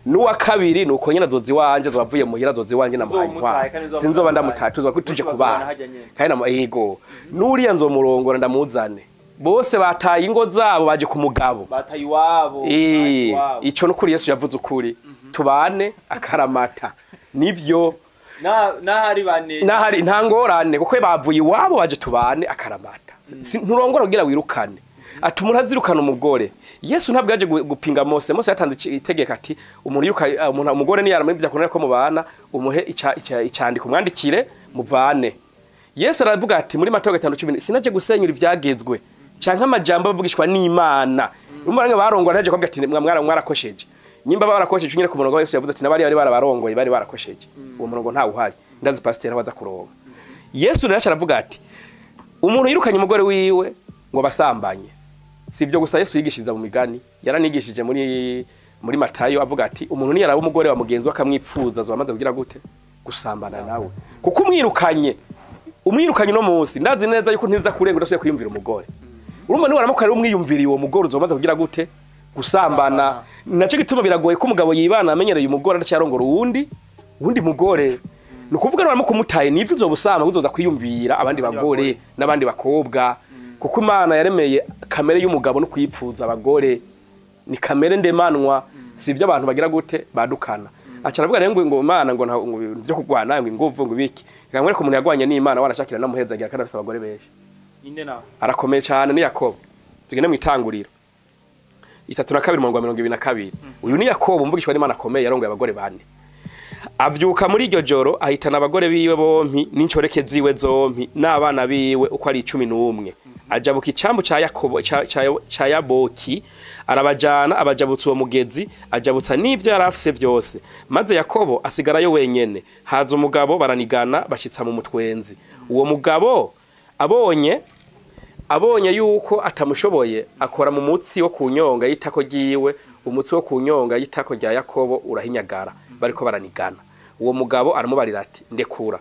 N'uwa kabiri nuko nyene azoza iwanje, azoba avuye muhira azoza iwanje, namuhaye Uzomutaye, inkwano. kandi uzoba Sinzoba mutaye. ndamutaye, tuzoba tuje Bose bazobana kubana. harya nyene. Kandi yego, n'uriya nzomurongora ndamuzane. Bose bataye ingo zabo baje ku mugabo. Bataye iwabo. Bataye iwabo. Ico nukuri Yesu yavuze ukuri, tubane akaramata, nivyo. N'ahari bane. Nahari nta ngorane, kuko bavuye iwabo baje tubane akaramata. Nturongora kugira wirukane. Ati umuntu azirukana umugore. Yesu ntabwo yaje gupinga Mose. Mose yatanze itegeko ati: umuntu yiruka umuntu umugore niyara muri byakunera ko mubana, umuhe icandiko, umwandikire muvane. Yesu aravuga ati muri Matayo 5:10 sinaje gusenyura ivyagezwe canke amajambo avugishwa n'Imana. Umva barongwa ntaje kuvuga ati mwarakosheje. Nyimba barakosheje nyine ku murongo wa Yesu yavuze ati nabari bari barabarongoye bari barakosheje. Uwo murongo nta uhari. Ndazi pasiteri abaza kuronga. Yesu rero aravuga ati umuntu yirukanye umugore wiwe ngo basambanye. Si ibyo gusa Yesu yigishiriza mu migani, yaranigishije muri Matayo avuga ati umuntu ni yaraba umugore wa mugenzi we akamwipfuza azamaze kugira gute gusambana nawe. Kuko umwirukanye no munsi ndazi neza yuko ntiza kurenga udasubiye kwiyumvira umugore. Urumva ni waramuka rero umwiyumviriye uwo mugore uzomaze kugira gute gusambana. Naco gituma biragoye ko umugabo yibana amenyereye umugore adacyarongora uwundi mugore. Nukuvuga no waramuka nivyo uzobusamba uzoza kwiyumvira abandi bagore n'abandi bakobwa. Kuko Imana yaremeye kamere y'umugabo no kwipfuza abagore ni kamere ndemanwa, si ibyo abantu bagira gute badukana. Aca aravuga rero ngo Imana ngo byo kugwana ngo inguvu ngo ibiki. Reka ko umuntu yagwanye n'Imana warashakira namuhezagira kandi afise abagore benshi. Inde nawe arakomeye cyane ni Yakobo. Tugende mu itanguriro 32:22. Uyu ni Yakobo umvugishwa n'Imana akomeye yarongoye abagore bane. Avyuka muri iryo joro ahitana abagore biwe bompi n'incoreke ziwe zompi n'abana biwe uko ari 11. Ajabuka icambu ca Yakobo ca Yaboki arabajana abajabutsa uwo mugezi ajabutsa n'ivyo yarafise vyose. Maze Yakobo asigarayo wenyene. Haza umugabo baranigana bashitsa mu mutwenzi. Uwo mugabo abonye yuko atamushoboye akora mu mutsi wo kunyonga yitako ryiwe, umutsi wo kunyonga yitako rya Yakobo urahinyagara bariko baranigana. Uwo mugabo aramubarira ati ndekura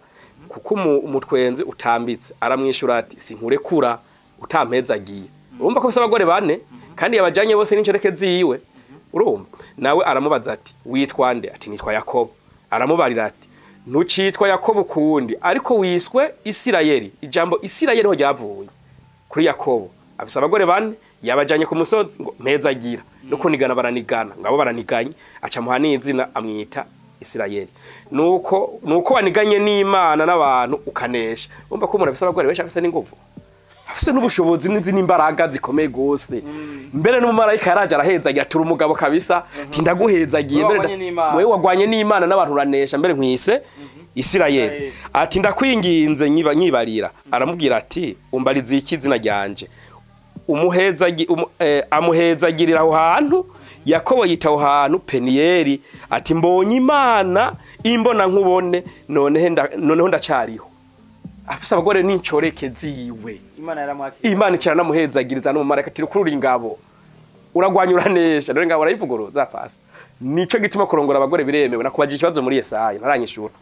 kuko umutwenzi utambitse. Aramwishura ati sinkurekura utampezagiye. Urumva ko abagore bane kandi yabajanye bose n'incoreke ziwe. Urumva nawe aramubaza ati witwa nde? Ati nitwa Yakobo. Aramubarira ati ntucitwa Yakobo kundi ariko wiswe Isirayeli. Ijambo Isirayeli ho ryavuye kuri Yakobo. Afise abagore bane yabajanye ku musozi ngo mpezagira no kunigana baranigana ngabo baraniganye aca muha n'izina amwita Isirayeli. Nuko waniganye n'Imana n'abantu ukanesha. Urumva ko umuntu afise abagore benshi afise n'inguvu, afise n'ubushobozi n'izindi imbaraga zikomeye gose. Mbere n'umumarayika yaraje arahezagira tura umugabo kabisa ati ndaguhezagiye mbere wewe wagwanye n'Imana n'abantu uranesha mbere nkwise Isirayeli. Ati ndakwinginze nyibarira. Aramubwira ati umbarize iki izina ryanje. Amuhezagirira aho hantu. Yakobo yita aho hantu Peniyeli ati mbonye Imana imbona nkubone noneho ndacariho. Afise abagore n'incoreke ziwe. Imana yaramwakira. Imana icara namuhezagiriza n'umumarayika ati kurura ingabo uragwanya uranesha. Dore ingabo arayivuguruza pasi. Nico gituma kurongora abagore biremewe. Nakubaje ikibazo muri Yesaya ntaranyishura.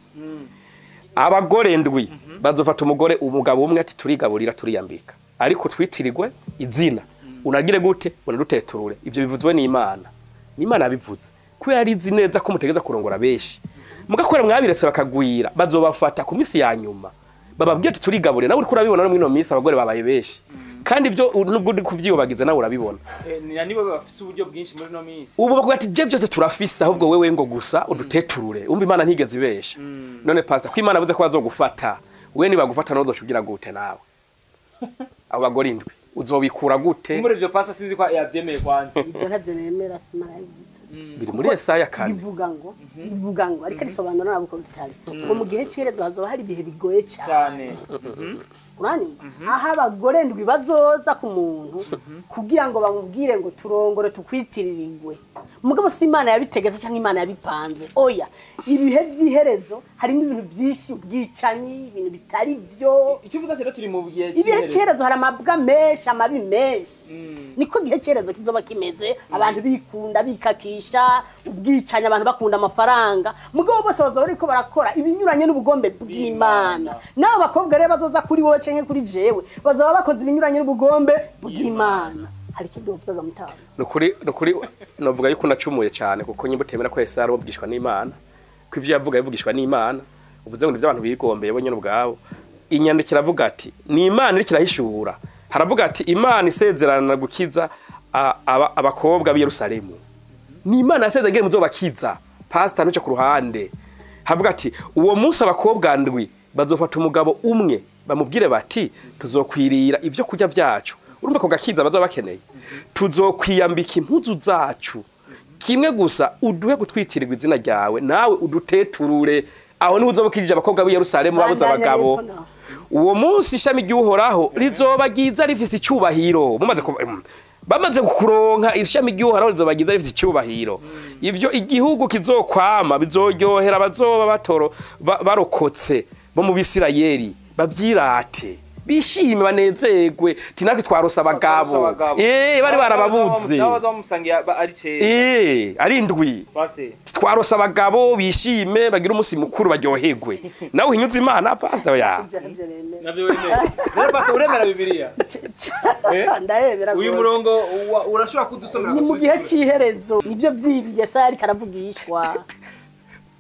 Abagore ndwi bazofata umugore umugabo umwe ati turigaburira turiyambika ariko twitirirwe izina. Unagire gute unaduteturure. Ivyo bivuzwe n'Imana. N'Imana yabivuze. Kubera ari izi neza ko mutegeza kurongora benshi. Mugakora mwabiretse bakagwira bazobafata ku misi ya nyuma. Bababwiye ati turigaburira. Nawe uriko urabibona no mwino misi abagore babaye benshi. Kandi ivyo nubwo uri kuvyiyobagiza nawe urabibona. Nibo bafise uburyo bwinshi muri no misi. Ubu bakuga ati je byose turafise ahubwo wewe ngo gusa uduteturure. Umva Imana ntigeze ibesha. None pastor ko Imana avuze ko bazogufata, wewe nibagufata no uzocugira gute nawe? Abo bagore indwi uzobikura gute? Muri ivyo pastor sinzi ko yavyemeye kwanza. Ibyo ntavyo nemera simara yabivuze. Biri muri Yesaya 4. Bivuga ngo ariko risobanura nabo ko bitari. Ngo mu gihe cyerezo hazoba hari ibihe bigoye cyane. Urani aho abagore ndwi bazoza ku muntu kugira ngo bamubwire ngo turongore tukwitirirwe. Mugabo si Imana yabitegetse cyangwa Imana yabipanze. Oya, ibihe by'iherezo harimo ibintu byinshi ubwicanyi, ibintu bitari byo. Icyo uvuze rero turi mu gihe ibihe cyerezo hari amabwa menshi, amabi menshi. Niko gihe cyerezo kizoba kimeze, abantu bikunda bikakisha, ubwicanyi, abantu bakunda amafaranga. Mugabo bose bazoba bariko barakora ibinyuranye n'ubugombe bw'Imana. Nabo bakobwa rero bazoza kuri wowe canke kuri jewe, bazoba bakoze ibinyuranye n'ubugombe bw'Imana. Hari ikindi wovugaga mutanga? Nukuri novuga yuko nacumuye cyane kuko nyimba utemera ko Yesaya arobwishwa n'Imana, ko ivyo yavuga yavugishwa n'Imana, uvuze ngo nivyo abantu bigombeye bo nyene ubwabo. Inyandiko iravuga ati ni Imana iriko irahishura. Haravuga ati Imana isezerana gukiza abakobwa b'i Yerusalemu. Ni Imana yasezeranye muzobakiza. Pastor ntuce ku ruhande. Havuga ati uwo munsi abakobwa ndwi bazofata umugabo umwe bamubwire bati tuzokwirira ivyo kurya vyacu. Urumva ko gakiza bazoba bakeneye. Tuzokwiyambika impuzu zacu. Kimwe gusa uduhe gutwitirirwa izina ryawe nawe uduteturure. Aho ni uzobukijije abakobwa b'i Yerusalemu babuze abagabo. Uwo munsi ishami ry'Uhoraho rizoba ryiza rifise icyubahiro. Bamaze kuronka ishami ry'Uhoraho rizoba ryiza rifise icyubahiro. Ivyo igihugu kizokwama bizoryohera abazoba batoro barokotse bo mu Bisirayeli, bavyirate, bishime, banezerwe, ti natwe twarose abagabo. Bari barababuze. Ari indwi. Twarose abagabo, bishime, bagira umunsi mukuru, baryoherwe. Nawe uhinyuze Imana, pastor ya. Navyo wemera. Rero pastor, uremera Bibiliya? Ndayemera. Uyu murongo urashobora kudusomera? Ni mu gihe cy'iherezo, nibyo vyibi Yesaya ariko aravugishwa.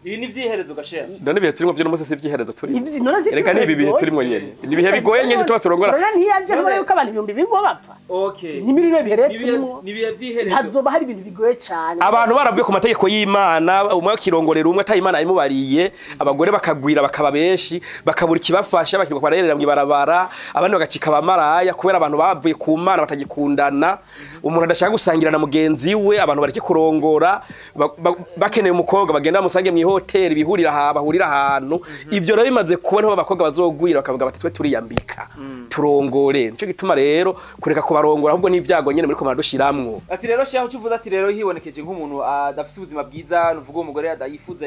Ibi ni vyiherezo gashera. None ibihe turimo vyo n'umunsi si vyiherezo turimo? Ivyi none? Reka ni ibi bihe turimo nyene, ni ibihe bigoye nyene tuba turongora. None ntiyaje nkora yuko abantu 2000 bapfa? Okay. Ni muri bihe rero turimo. Ni ibihe vyiherezo. Hazoba hari ibintu bigoye cyane. Abantu baravuye ku mategeko y'Imana, umwe akirongorera umwe ataye Imana yamubariye, abagore bakagwira bakaba benshi, bakabura ikibafasha, bakirwa barerera mu ibarabara, abandi bagacika abamaraya kubera abantu bavuye ku Mana batagikundana, umuntu adashaka gusangira na mugenzi we, abantu bareke kurongora, bakeneye umukobwa bagenda bamusange mu ihoteli bihurira aha, bahurira ahantu. Ivyo rero bimaze kuba, niho abakobwa bazogwira bakavuga bati twe turiyambika turongore. Nico gituma rero kureka kubarongora ahubwo n'ivyago nyene muri ko muradushiramwo. Ati rero shaho ucuvuze ati rero hibonekeje nk'umuntu adafise ubuzima bwiza, nuvuga uwo mugore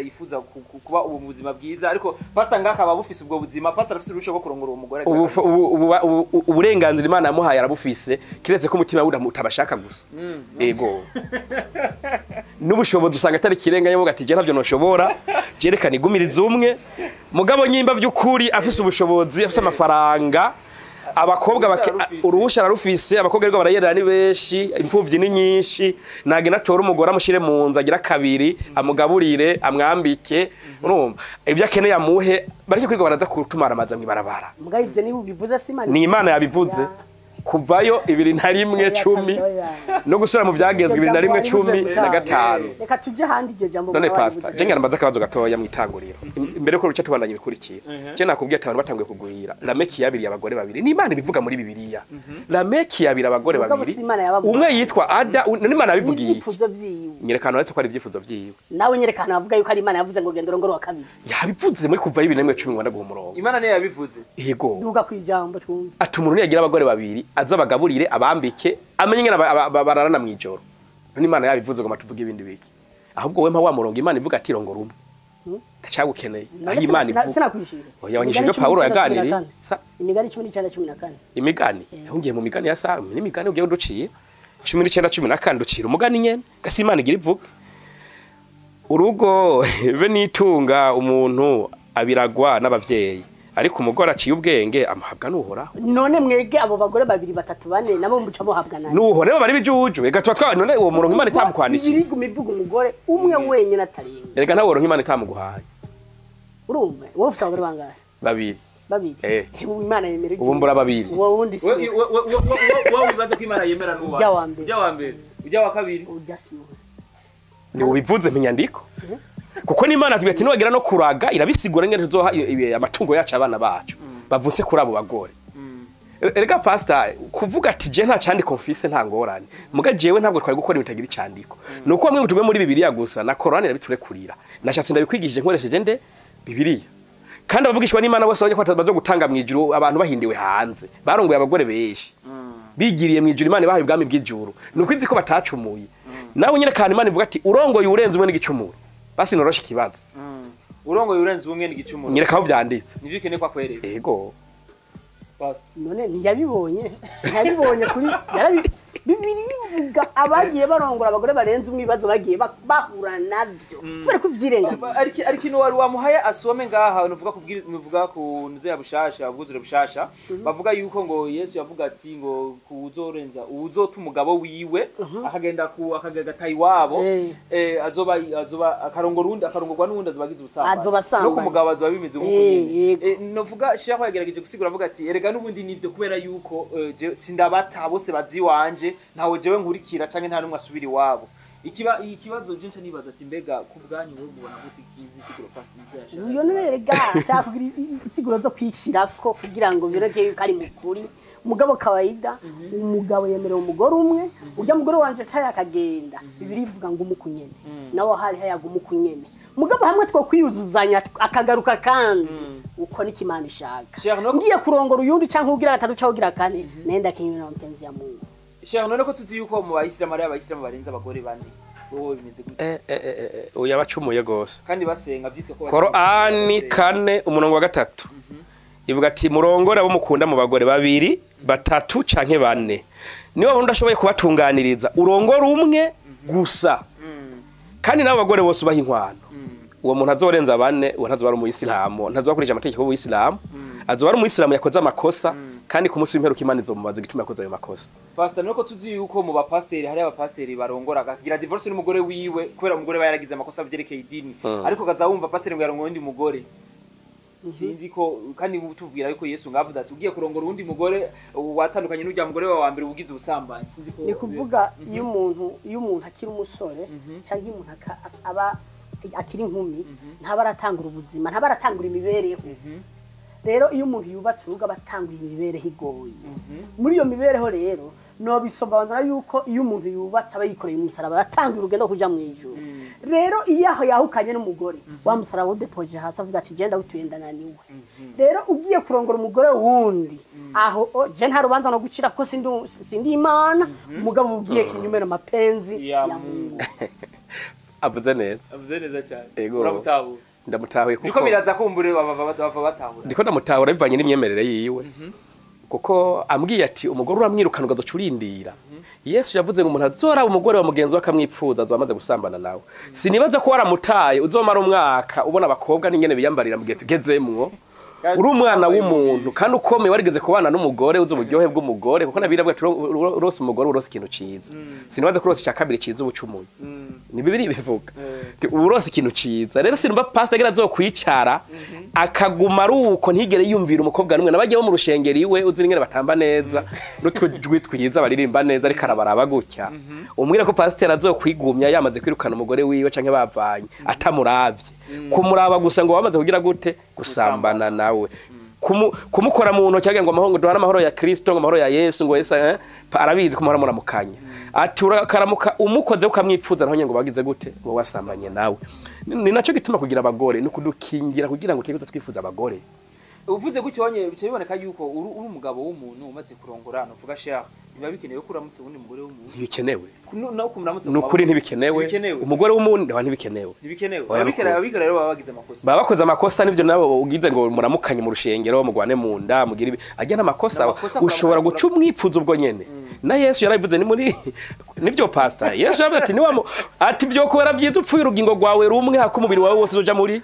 yifuza kuba ubu buzima bwiza, ariko pastor ngaka aba bufise ubwo buzima, pastor afise urusho rwo kurongora uwo mugore. Uburenganzira Imana yamuhaye arabufise, kiretse ko umutima we utabashaka gusa. Ego, n'ubushobozi usanga atari ikirenga, yavuga ati je ntavyo noshobora, jerekana igumiriza umwe. Mugabo nyimba vy'ukuri afise ubushobozi, afise amafaranga, abakobwa uruhusha ararufise. Abakobwa ariko barayerera ni benshi, imfuvyi ni nyinshi. Nagenda atora umugore amushire mu nzu, agira kabiri, amugaburire, amwambike, urumva ibyo akeneye amuhe, bareke kwiga baraza kutumara amaza mw'ibarabara. Mugabo ivyo niba ubivuze si Imana. Ni Imana yabivuze kuvayo 21:10 no gusubira mu vyagezwe 21:15. Reka tujye ahandi, iryo jambo. None mugabo pastor, waribuze. je ngira mbaza akabazo gatoya mwitanguriro imbere ko ruca tubandanya ibikurikira. Je nakubwiye ati abantu batanguye kugwira, Lameki yabiriye abagore babiri. Ni Imana ibivuga muri Bibiliya, Lameki yabira abagore Mugabo babiri. si Imana yabamuhaye. Umwe yitwa Ada, none Imana yabivugiye iki? N'ibyifuzo vyiwe. Nyerekana uretse ko ari ibyifuzo vyiwe. Nawe nyerekana bavuga yuko ari Imana yavuze ngo genda urongore wa kabiri. Yabivuze muri kuva 21:10 ngo ndaguha umurongo. Imana niyo yabivuze. Yego. Duga kwijambo twumve. Ati umuntu niyagira abagore babiri azabagaburire, abambike, amenye ingene bararana mw'ijoro. None Imana yabivuze ngo matuvuge ibindi biki? Ahubwo we mpa wa murongo Imana ivuga ati rongora umwe, ndacyagukeneye. Aho Imana ivuga. Sinakwishije. Oya, wanyishije ibyo Pawulo yaganiriye. Imigani 19:14. Imigani, ngiye mu migani ya Salomo n'imigani ugiye uduciye 19:14, ducira umugani nyene gasi Imana igira ivuga urugo be nitunga umuntu abiragwa n'abavyeyi, ariko umugore aciye ubwenge amuhabwa n'Uhoraho. None mwege abo bagore babiri, batatu, bane nabo muca muhabwa nani? N'Uhoraho, bari bijuju. Ega tuba twa none uwo murongo Imana itamukwandikiye? Bibiri imivuga umugore umwe wenyine atarenga. Erega nawe woronka Imana itamuguhaye. Urumva wowe ufise abagore bangahe? Babiri. Babiri? Eh. Ubu Imana yemera Ubu mbura babiri. Uwo wundi si Wewe wewe wibaza ko Imana yemera nuwa? Ujya wa mbere. Ujya wa mbere, ujya wa kabiri. Ujya si we. Ni ubivuze mpinyandiko, kuko n'Imana tubwira ati niwagira no kuraga, irabisigura ingene tuzoha amatungo yacu abana bacu bavutse kuri abo bagore. Erega pastor, kuvuga ati je nta candiko mfise nta ngorane, muga jewe ntabwo twari gukora ibitagira icandiko. Nuko bamwe tugume muri Bibiliya gusa, na Korani irabiturekurira. Nashatse ndabikwigishije nkoresheje nde? Bibiliya. Kandi abavugishwa n'Imana bose bajya kwata bazo gutanga mu ijuru, abantu bahindiwe hanze barongoye abagore benshi, bigiriye mu ijuru, Imana ibahaye ubwami bw'ijuru, nuko izi ko batacumuye. Nawe nyine kandi Imana ivuga ati urongoye urenze umwe n'igicumuro. Basi noroshe ikibazo. Urongoye urenze umwe n'igicumuro. Nyereka aho vyanditse. Nivyo ukeneye ko akwereka? Ego. Pastor. None ntiyabibonye kuri yarabi Bibiri ivuga abagiye barongora abagore barenze umwe, ibibazo bagiye bahura navyo kubera ko uvyirengagiza. Ariko ino wari wamuhaye asome ngaha, nuvuga kubwira, nuvuga ku nzu ya bushasha, ubwuzure bushasha, bavuga yuko ngo Yesu yavuga ati ngo kuzorenza uzota umugabo wiwe akagenda ku akagenda iwabo, azoba akarongora undi, akarongorwa n'uwundi, azoba agize ubusambanyi. Azoba asambanye. No ku mugabo azoba bimeze nk'uko nyene. Novuga Sheikh yagerageje gusigura avuga ati erega n'ubundi nivyo, kubera yuko sindabata bose bazi iwanje, ntawe jewe nkurikira canke nta numwe asubira iwabo. Ikibazo je nca nibaza ati mbega ku bwanyu wowe mubona gute izi siguro pastor yashaka? Uyo none rega cyakugira isiguro zo kwishirako kugira ngo bireke yuko ari mukuri. Mugabo kawaida umugabo yemerewe umugore umwe. Ujya mugore wanje ataye akagenda, Bibiri ivuga ngo umukunyene nawe hari hayaga umukunyene. Mugabo hamwe two kwiyuzuzanya akagaruka kandi. Uko niko Imana ishaka. Sheikh, no- Ngiye kurongora uyundi canke ugira gatatu canke ugira kane, nenda kinyume na mapenzi ya Mungu. Sheikh, none ko tuzi yuko mu bayisilamu ari abayisilamu barenze abagore bane, wowe bimeze gute? Oya, abacumuye gose. Kandi basenga, vyitwa ko Korani basenga. 4:3 ivuga ati: "Murongore abo mukunda mu bagore babiri, batatu canke bane. Niba wabona udashoboye kubatunganiriza, urongore umwe gusa, kandi n'abo bagore bose ubaha inkwano." Uwo muntu azorenza bane, uwo ntazoba ari umuyisilamu, ntazoba akurikije amategeko y'ubuyisilamu, azoba ari umuyisilamu yakoze amakosa, kandi ku munsi w'imperuka Imana izomubaza igituma yakoze ayo makosa. Pastor, nuko tuzi yuko mu bapasteri hari abapasteri barongora akagira divorce n'umugore wiwe kubera umugore aba yaragize amakosa byerekeye idini, ariko kaza wumva pasiteri ngo yarongoye undi mugore. Sinzi ko kandi tubwira yuko Yesu ngavuze ati ugiye kurongora uwundi mugore watandukanye n'urya mugore wawe wa mbere ugize ubusambanyi. Sinzi ko Ni kuvuga iyo umuntu akiri umusore cyangwa iyo umuntu aba akiri inkumi, ntaba aratangura ubuzima, ntaba aratangura imibereho. Rero iyo umuntu yubatse urugo aba atanguye imibereho igoye. Muri iyo mibereho rero nobisobanura yuko iyo umuntu yubatse aba yikoreye umusaraba, atanguye urugendo rwo kuja mu ijuru. Rero iyo aho yahukanye n'umugore, wa musaraba udepoje hasi, avuga ati: "Genda utuye, ndananiwe." Rero ugiye kurongora umugore wundi aho je nta rubanza no gucira kuko sindi Imana. Umugabo ugiye kinyume na mapenzi ya ya Mungu. Mungu. Avuze neza. Avuze neza cyane. Ego. Uramutahura? Ndamutahuye. Niko Kuko biraza kumbure bava batahura. Ndiko ndamutahura bivanye n'imyemerere yiwe, kuko ambwiye ati umugore uramwirukana ugazoca urindira. Yesu yavuze ngo umuntu azoraba umugore wa mugenzi we akamwipfuza azoba amaze gusambana nawe. Sinibaza ko waramutaye uzomara umwaka ubona abakobwa n'ingene biyambarira mu gihe tugezemwo, uri umwana w'umuntu kandi ukomeye, warigeze kubana n'umugore, uzi uburyohe bw'umugore, kuko nabiravuga ati urose umugore urose ikintu ciza. Sinibaza ko urose icya kabiri ciza ubucumuye. Ni Bibiri bivuga. Ati, urose ikintu ciza. Rero sinumva pastor agira azokwicara akaguma ari uko, ntigere yumvira umukobwa n'umwe nabagiye bo mu rushengero iwe, uzi ingene batamba neza n'utujwi twiza, baririmba neza, ariko arabaraba gutya. Umwira ko pasiteri azokwigumya yamaze kwirukana umugore wiwe canke bavanye atamuravye, kumuraba gusa ngo wamaze kugira gute? Gusambana nawe. Kumukora mu ntoki agira ngo amahoro, duhana amahoro ya Kristo, ngo amahoro ya Yesu, ngo Yesu, arabizi ko muhora muramukanya, ati urakaramuka umukoze ukamwipfuza naho nyene ngo bagize gute? Ngo wasambanye nawe. Ni naco gituma kugira abagore ni kudukingira kugira ngo tujye twifuza abagore. Uvuze gutyo wonye bice biboneka yuko uri umugabo w'umuntu umaze kurongora, nuvuga cher, biba bikenewe ko uramutse uwundi mugore w'umuntu? Ntibikenewe. No kumuramutse? Ni ukuri ntibikenewe. Ntibikenewe. Umugore w'umuntu aba ntibikenewe. Ntibikenewe. Oya, Ababikora nukuri. ababikora rero baba bagize amakosa. Baba bakoze amakosa nivyo. Nabo ugize ngo muramukanye mu rushengero, mugwane mu nda, mugire ibi, ajya n'amakosa. N'amakosa. Ushobora guca umwipfuza ubwo nyene. Na Yesu yarabivuze, ni muri nivyo pastor. Yesu yaravuze ati niwa ati byo kubera byiza upfuye urugingo rwawe rumwe hako umubiri wawe wose uzoja muri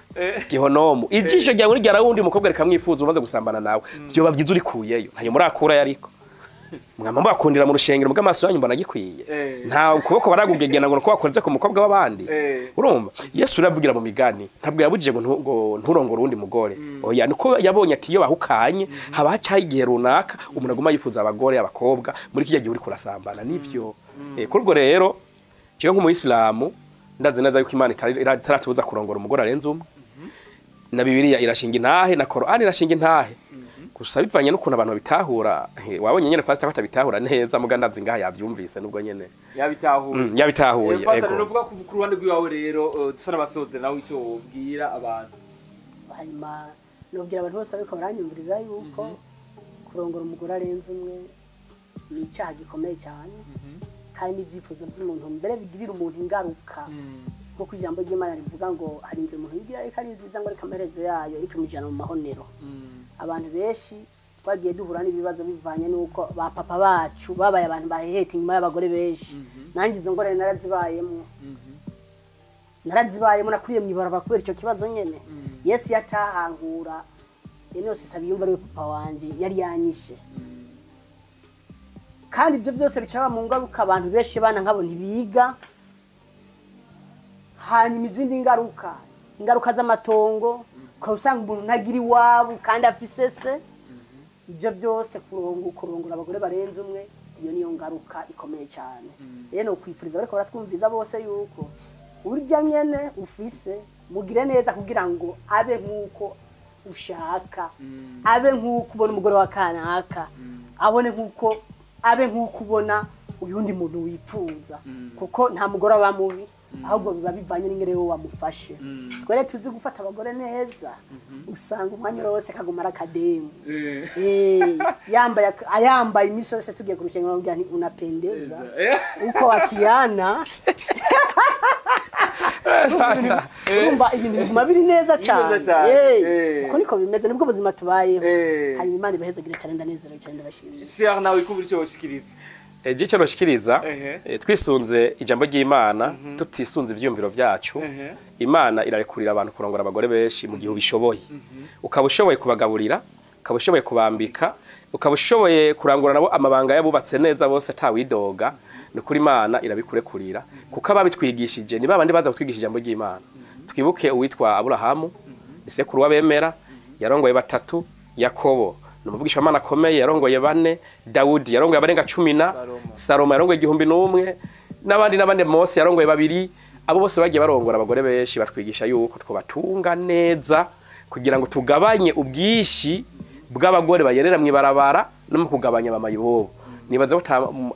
gihonomu. Ijisho ryawe ryara wundi mukobwa rikamwifuza umaze gusambana nawe, vyoba byiza urikuyeyo. Ntayo murakura yariko mwama mubakundira mu rushengero, muga amaso yanyu mbona gikwiye. Nta ukuboko baragugegena ngo nuko wakoze ku mukobwa w'abandi. Urumva Yesu uravugira mu migani, ntabwo yabujije ngo ngo nturongore uwundi mugore. Oya, niko yabonye ati iyo bahukanye haba hacaho igihe runaka umuntu aguma yifuza abagore, abakobwa, muri kijya gihe uri kurasambana nivyo. Kuri ubwo rero jewe nk'umuyisilamu ndazi neza yuko Imana itaratubuza kurongora umugore arenze umwe. Na Bibiliya irashinga intahe, na Korani irashinga intahe, gusa bivanye n'ukuntu abantu babitahura. Wabonye nyene pastor ko atabitahura neza, muga ndazi ngaha yavyumvise nubwo nyene Yabitahuye. Yabitahuye. Pastor, Ego. rero uvuga ku ruhande rw'iwawe rero, dusa n'abasoze, nawe icyo wobwira abantu? Hanyuma nubwira abantu bose ariko baranyumviriza yuko kurongora umugore arenze umwe ni icyaha gikomeye cyane, kandi n'ibyifuzo by'umuntu mbere bigirira umuntu ingaruka, nk'uko ijambo ry'Imana rivuga ngo hari inzira umuntu yigira ariko ari nziza, ngo ariko amaherezo yayo ariko imujyana mu mahonero. Abantu benshi twagiye duhura n'ibibazo bivanye n'uko ba papa bacu babaye abantu baheheta inyuma y'abagore benshi. Nanjye izo ngorane narazibayemo, narazibayemo, nakuriye mu ibarabara kubera icyo kibazo nyene. Yesu yatahankura Enos Sabiyumva ariwe papa wanje yari yanyishe. Kandi ibyo byose bica mu ngaruka, abantu benshi bana nkabo ntibiga. Hanyuma izindi ngaruka, ingaruka z'amatongo, ukaba usanga umuntu ntagira iwabo kandi afise se. Ibyo byose kurongora abagore barenze umwe, iyo niyo ngaruka ikomeye cyane. Rero ni ukwifuriza bariko baratwumviza bose yuko urya nyene ufise mugire neza kugira ngo abe nk'uko ushaka, abe nk'uko ubona umugore wa kanaka, abone nk'uko abe nk'uko ubona uyundi muntu wipfuza, kuko nta mugore aba mubi. Ahubwo biba bivanye n'ingere wowe wamufashe. Twere tuzi gufata abagore neza, usanga umwanya wose kaguma ari akademu. Yambaye ayambaye iminsi yose tugiye ku rushengero bamubwira nti unapendeza uko wakiana. Pastor. Urumva ibintu biguma biri neza cyane. Neza cane. Uko niko bimeze, nibwo buzima tubayeho. Hanyuma Imana ibahezagire cyane, ndanezerewe cyane, ndabashimiye. Sheikh, nawe ikumbura icyo woshikiriza. Icyo noshikiriza, twisunze ijambo ry'Imana, tutisunze ivyiyumviro vyacu, Imana irarekurira abantu kurongora abagore benshi mu gihe ubishoboye, ukaba ushoboye kubagaburira, ukaba ushoboye kubambika, ukaba ushoboye kurangura nabo amabanga y'abubatse neza bose atawidoga. Ni ukuri Imana irabikurekurira, kuko ababitwigishije ni babandi baza kutwigisha ijambo ry'Imana. Twibuke uwitwa Aburahamu, isekuru w'abemera, yarongoye batatu. Yakobo ni umuvugisha w'Imana akomeye, yarongoye bane. Dawudi yarongoye abarenga 10 na Salomo yarongoye 1001, n'abandi n'abandi. Mose yarongoye babiri. Abo bose bagiye barongora abagore benshi, batwigisha yuko twobatunga neza kugira ngo tugabanye ubwishi bw'abagore bayerera mw'ibarabara no mu kugabanya abamayibobo. Nibaza ko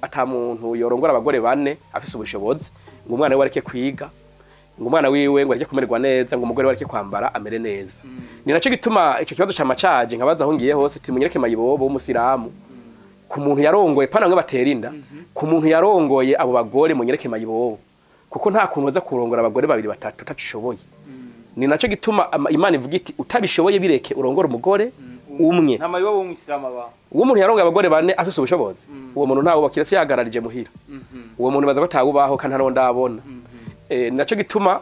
ata muntu yorongora abagore bane afise ubushobozi ngo umwana we areke kwiga, ngo umwana wiwe ngo areke kumererwa neza, ngo umugore we areke kwambara amere neza. Ni naco gituma ico kibazo camacaje nkabaza aho ngiye hose timunyereke mayibobo w'umusilamu ku muntu yarongoye, pana bamwe batera inda, ku muntu yarongoye abo bagore munyereke mayibobo, kuko nta kuntu baza kurongora abagore babiri batatu utacishoboye. Ni naco gituma Imana ivuga iti utabishoboye bireke, urongora umugore umwe. Nta mayibobo w'umuyisilamu aba. Uwo muntu yarongoye abagore bane afise ubushobozi, uwo muntu ntawe kiretse yahagararije muhira. Uwo muntu baza ko atawubaho kandi nta ndabona. Naco gituma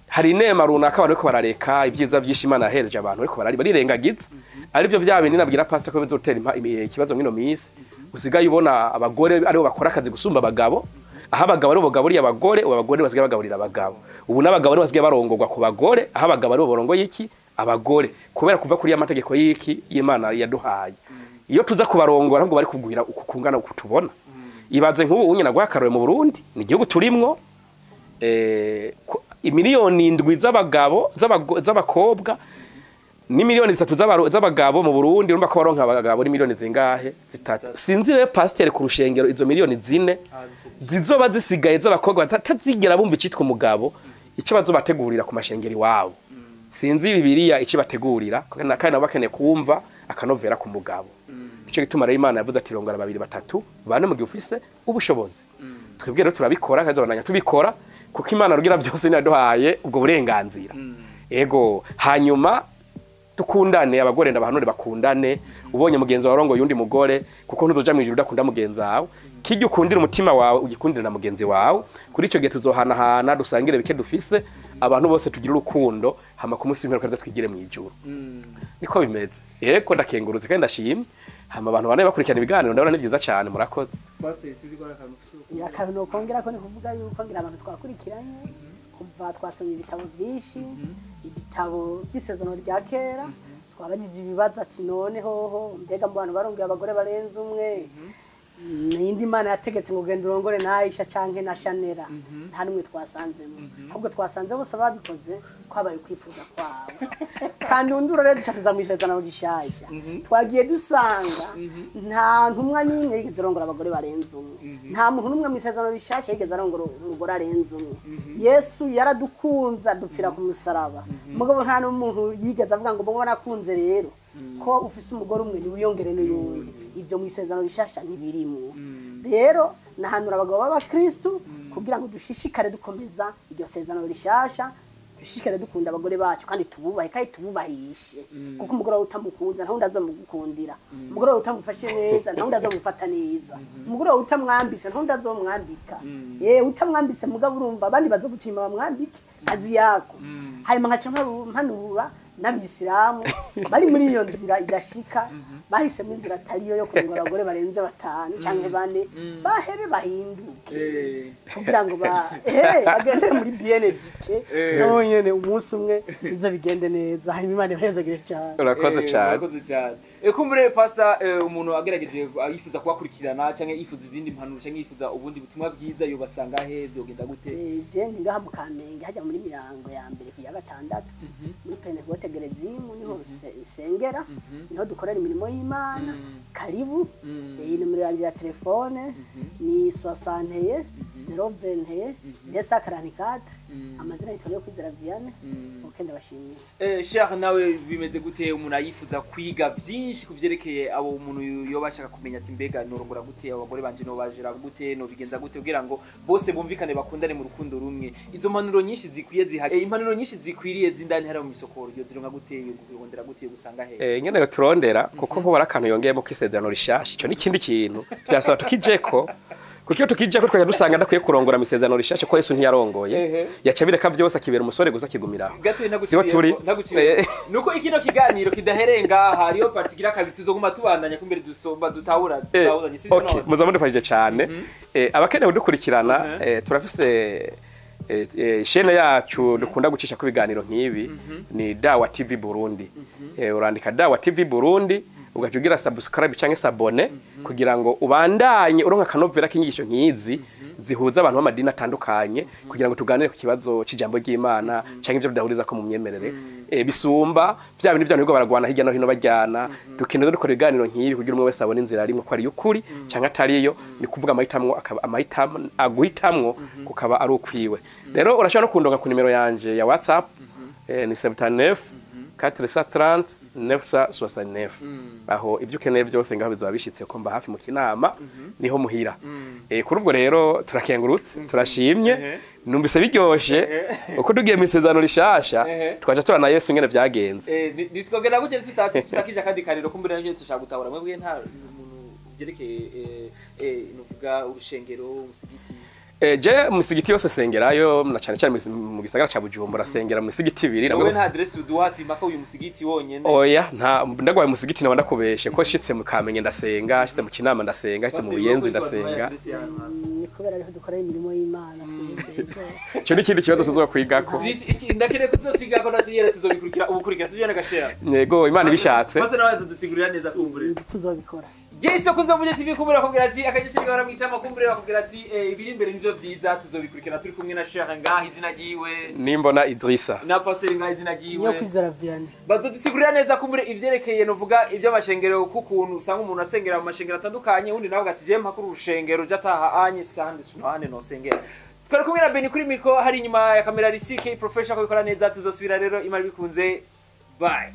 hari inema runaka abantu bariko barareka ibyiza vyinshi Imana yahereje abantu, bariko barari barirengagiza, arivyo vya bindi nabwira pastor ko bizotera ikibazo mwino misi usigaye ubona abagore aribo bakora akazi gusumba abagabo, aho abagabo aribo bagaburiye abagore, ubu abagore basigaye bagaburira abagabo, ubu n'abagabo aribo basigaye barongorwa ku bagore, aho abagabo aribo barongoye iki abagore, kubera kuva kuri ya mategeko y'iki y'Imana yaduhaye. Iyo tuza kubarongora ahubwo bari kugwira uku kungana uku tubona. Ibaze nk'ubu unye naguha akarorero mu Burundi, ni igihugu turimwo 7 miliyoni z'abagabo z'abakobwa ni 3 miliyoni z'abagabo mu Burundi. Urumva ko baronka abagabo ni miliyoni zingahe? 3. Sinzi rero pasiteri ku rushengero izo 4 miliyoni zizoba zisigaye z'abakobwa batazigera bumva icitwa umugabo, ico bazobategurira ku mashengero iwabo. Sinzi Bibiliya icyo bategurira, kandi nabo bakeneye kumva akanovera ku mugabo. Nico gituma rero Imana yavuze ati rongora babiri, batatu, bane mu gihe ufise ubushobozi. Twebwe rero turabikora kandi tuzobandanya tubikora, kuko Imana rugira byose yaduhaye ubwo burenganzira. Ego, hanyuma dukundane, abagore ndabahanure bakundane. Ubonye mugenzi wawe arongoye undi mugore, kuko ntuzoja mwijuru udakunda mugenzi wawe, kijya ukundira umutima wawe ugikundira na mugenzi wawe. Kuri ico gihe tuzohanahana, dusangire bike dufise, abantu bose tugira urukundo, hama ku munsi w'imperuka twigire mwijuru. Niko bimeze. Yego, ndakengurutse kandi ndashimye. Hama abantu bane bakurikirana ibiganiro, ndabona ni vyiza cyane, murakoze. Pastor, sinzi ko ari akantu ufise. Akantu nokongera ko ni kuvuga yuko ngira abantu twakurikiranye kuva twasomye ibitabo byinshi, igitabo by'isezerano rya kera, twabajije ibibazo ati none hoho mbega mu bantu barongoye abagore barenze umwe, nindi Imana yategetse ngo genda urongore na Aisha canke na Shanera? Nta n'umwe twasanzemo. Ahubwo twasanze bose babikoze kwabaye ukwifuza kwabo. Kandi undi rero duca mu isezerano rishasha, twagiye dusanga nta ntumwa n'imwe yigeze arongora abagore barenze umwe, nta muntu n'umwe mu isezerano rishasha yigeze arongora umugore arenze umwe. Yesu yaradukunze adupfira ku musaraba, mugabo nta n'umuntu yigeze avuga ngo mubona nakunze rero ko ufise umugore umwe niwiyongere n'uyundi. Ibyo mu isezerano rishasha ntibirimwo. Rero nahanura abagabo b'abakristu kugira ngo dushishikare dukomeza iryo sezerano rishasha, dushishikare dukunda abagore bacu kandi tububahe kandi tububahishe, kuko umugore wawe utamukunze nta wundi azomugukundira, umugore wawe utamufashe neza nta wundi azomufata neza, umugore wawe utamwambise nta wundi azomwambika. Utamwambise mugabo urumva abandi bazogucima bamwambike kazi yako. Hanyuma nkaca mpanura n'abisilamu bari muri iyo nzira idashika, bahisemo inzira atariyo yo kurongora abagore barenze batanu canke bane, bahere bahinduke kugira ngo bagendere muri bien-éduqué, nabo nyene umunsi umwe bize bigende neza. Hanyuma Imana ibahezagire cyane. Urakoze cyane. Urakoze cyane. Kumbure pastor, umuntu agerageje yifuza kubakurikirana canke yifuza izindi mpanuro canke yifuza ubundi butumwa bwiza, yobasanga he? Vyogenda gute? Je ndi ngaha mu Kamenge, hajya muri mirango ya mbere ku ya gatandatu, muri Pentecote. Mont Gerizim, niho nsengera, niho dukorera imirimo y'Imana. Karibu. Iyi nimero yanjye ya telefone ni 61 021 244. Amazina yitwa Niyokwizera Vianney. Ok, ndabashimiye. Sheikh, nawe bimeze gute? Umuntu ayifuza kwiga byinshi kuvyerekeye abo, umuntu yoba ashaka kumenya ati: mbega norongora gute abagore banje, no bajira gute, no bigenza gute kugira ngo bose bumvikane, bakundane mu rukundo rumwe? Izo mpanuro nyinshi zikwiye ziha impanuro nyinshi zikwiriye zindani hariya mu misokoro, yo zironka gute, yo kurondera gute, yo gusanga he? Nyene yo turondera, kuko nkubara akantu yongeyemo kwisezerano rishasha, ico n'ikindi kintu vyasaba tukijeko, kuko iyo tukijeko twajya dusanga ndakwiye kurongora mu isezerano rishasha, ko Yesu ntiyarongoye. Yaca bireka vyose, akibera umusore gusa, akigumiraho. Gato. Siho turi. Ntaguciriye. Nuko ikino kiganiro kidahereye ngaha, hariyo partie igira kabiri, tuzoguma tubandanya kumbere dusomba dutahura tutahuzanye, sivyo? Okay. None muza mudufashije cyane. Abakeneye kudukurikirana, turafise chaîne yacu dukunda gucisha ku biganiro nk'ibi, ni Dawa TV Burundi. Urandika Dawa TV Burundi, ugaca ugira subscribe canke s'abonner kugira ngo ubandanye uronka akanovera k'inyigisho nk'izi zihuza abantu b'amadini atandukanye, kugira ngo tuganire ku kibazo c'ijambo ry'Imana canke ivyo bidahuriza ko mu myemerere. Bisumba vya bintu vya nibwo baragwana hirya no hino bajyana. Dukeneye dukora ibiganiro nk'ibi kugira umwe wese abone inzira arimwo ko ari ukuri canke atariyo, ni kuvuga amahitamwo akaba amahitamo aguhitamwo kukaba ari ukwiwe. Rero urashobora no kundonga ku nimero yanje ya WhatsApp, ni 79 430 969. Aho ibyo ukeneye byose ngaho bizoba bishitse, ko mba hafi mu Kinama, niho muhira. Kuri ubwo rero turakengurutse, turashimye. Numvise biryoshe uko tugiye mu isezerano rishasha, twaja turana Yesu ingene vyagenze. Nitwogera gutya tutakije akandi kariro kumbura nje tushaka gutahura mwebwe nta muntu byerekeye nuvuga urushengero, umusigiti. Je musigiti yose sengerayo, na cyane cyane mu gisagara ca Bujumbura sengera mu misigiti ibiri. Wowe nta adresse uduha ati mpaka uyu musigiti wonyene? Oya, nta ndagwaye musigiti nawe ndakubeshe, ko shitse mu Kamenge ndasenga, shitse mu Kinama ndasenga, shitse mu Buyenzi ndasenga. Ni kubera ariho dukora imirimo y'Imana twebwe. Ico ni ikindi kibazo tuzokwigako. Ndakeneye kuzocigako ndashiyera, tuzobikurikira ubukurikira, sivyo nagashera? Yego, Imana ibishatse. Maze nawe azodusigurira neza kumbure. Tuzobikora. Yesu kuzo TV kumbura bakubwira ati akagisha baramwita makumbure, bakubwira ati ibiri imbere nivyo vyiza, tuzobikurikirana turi kumwe na Sheikh ngaha, izina ryiwe? Nimbona Idrissa. Na Pastor ngaha, izina ryiwe? Niyokwizera Vianney. Bazodusigurira neza kumbure ivyerekeye novuga ivy'amashengero, kukuntu usanga umuntu asengera mu mashengero atandukanye, undi nawe ati je mpakuru urushengero je ataha anye sande sunahane no sengera. Twari kumwe na Beni kuri micro, hari inyuma ya kamera ari CK Professional kubikora neza. Tuzosubira rero Imana bikunze. Bye.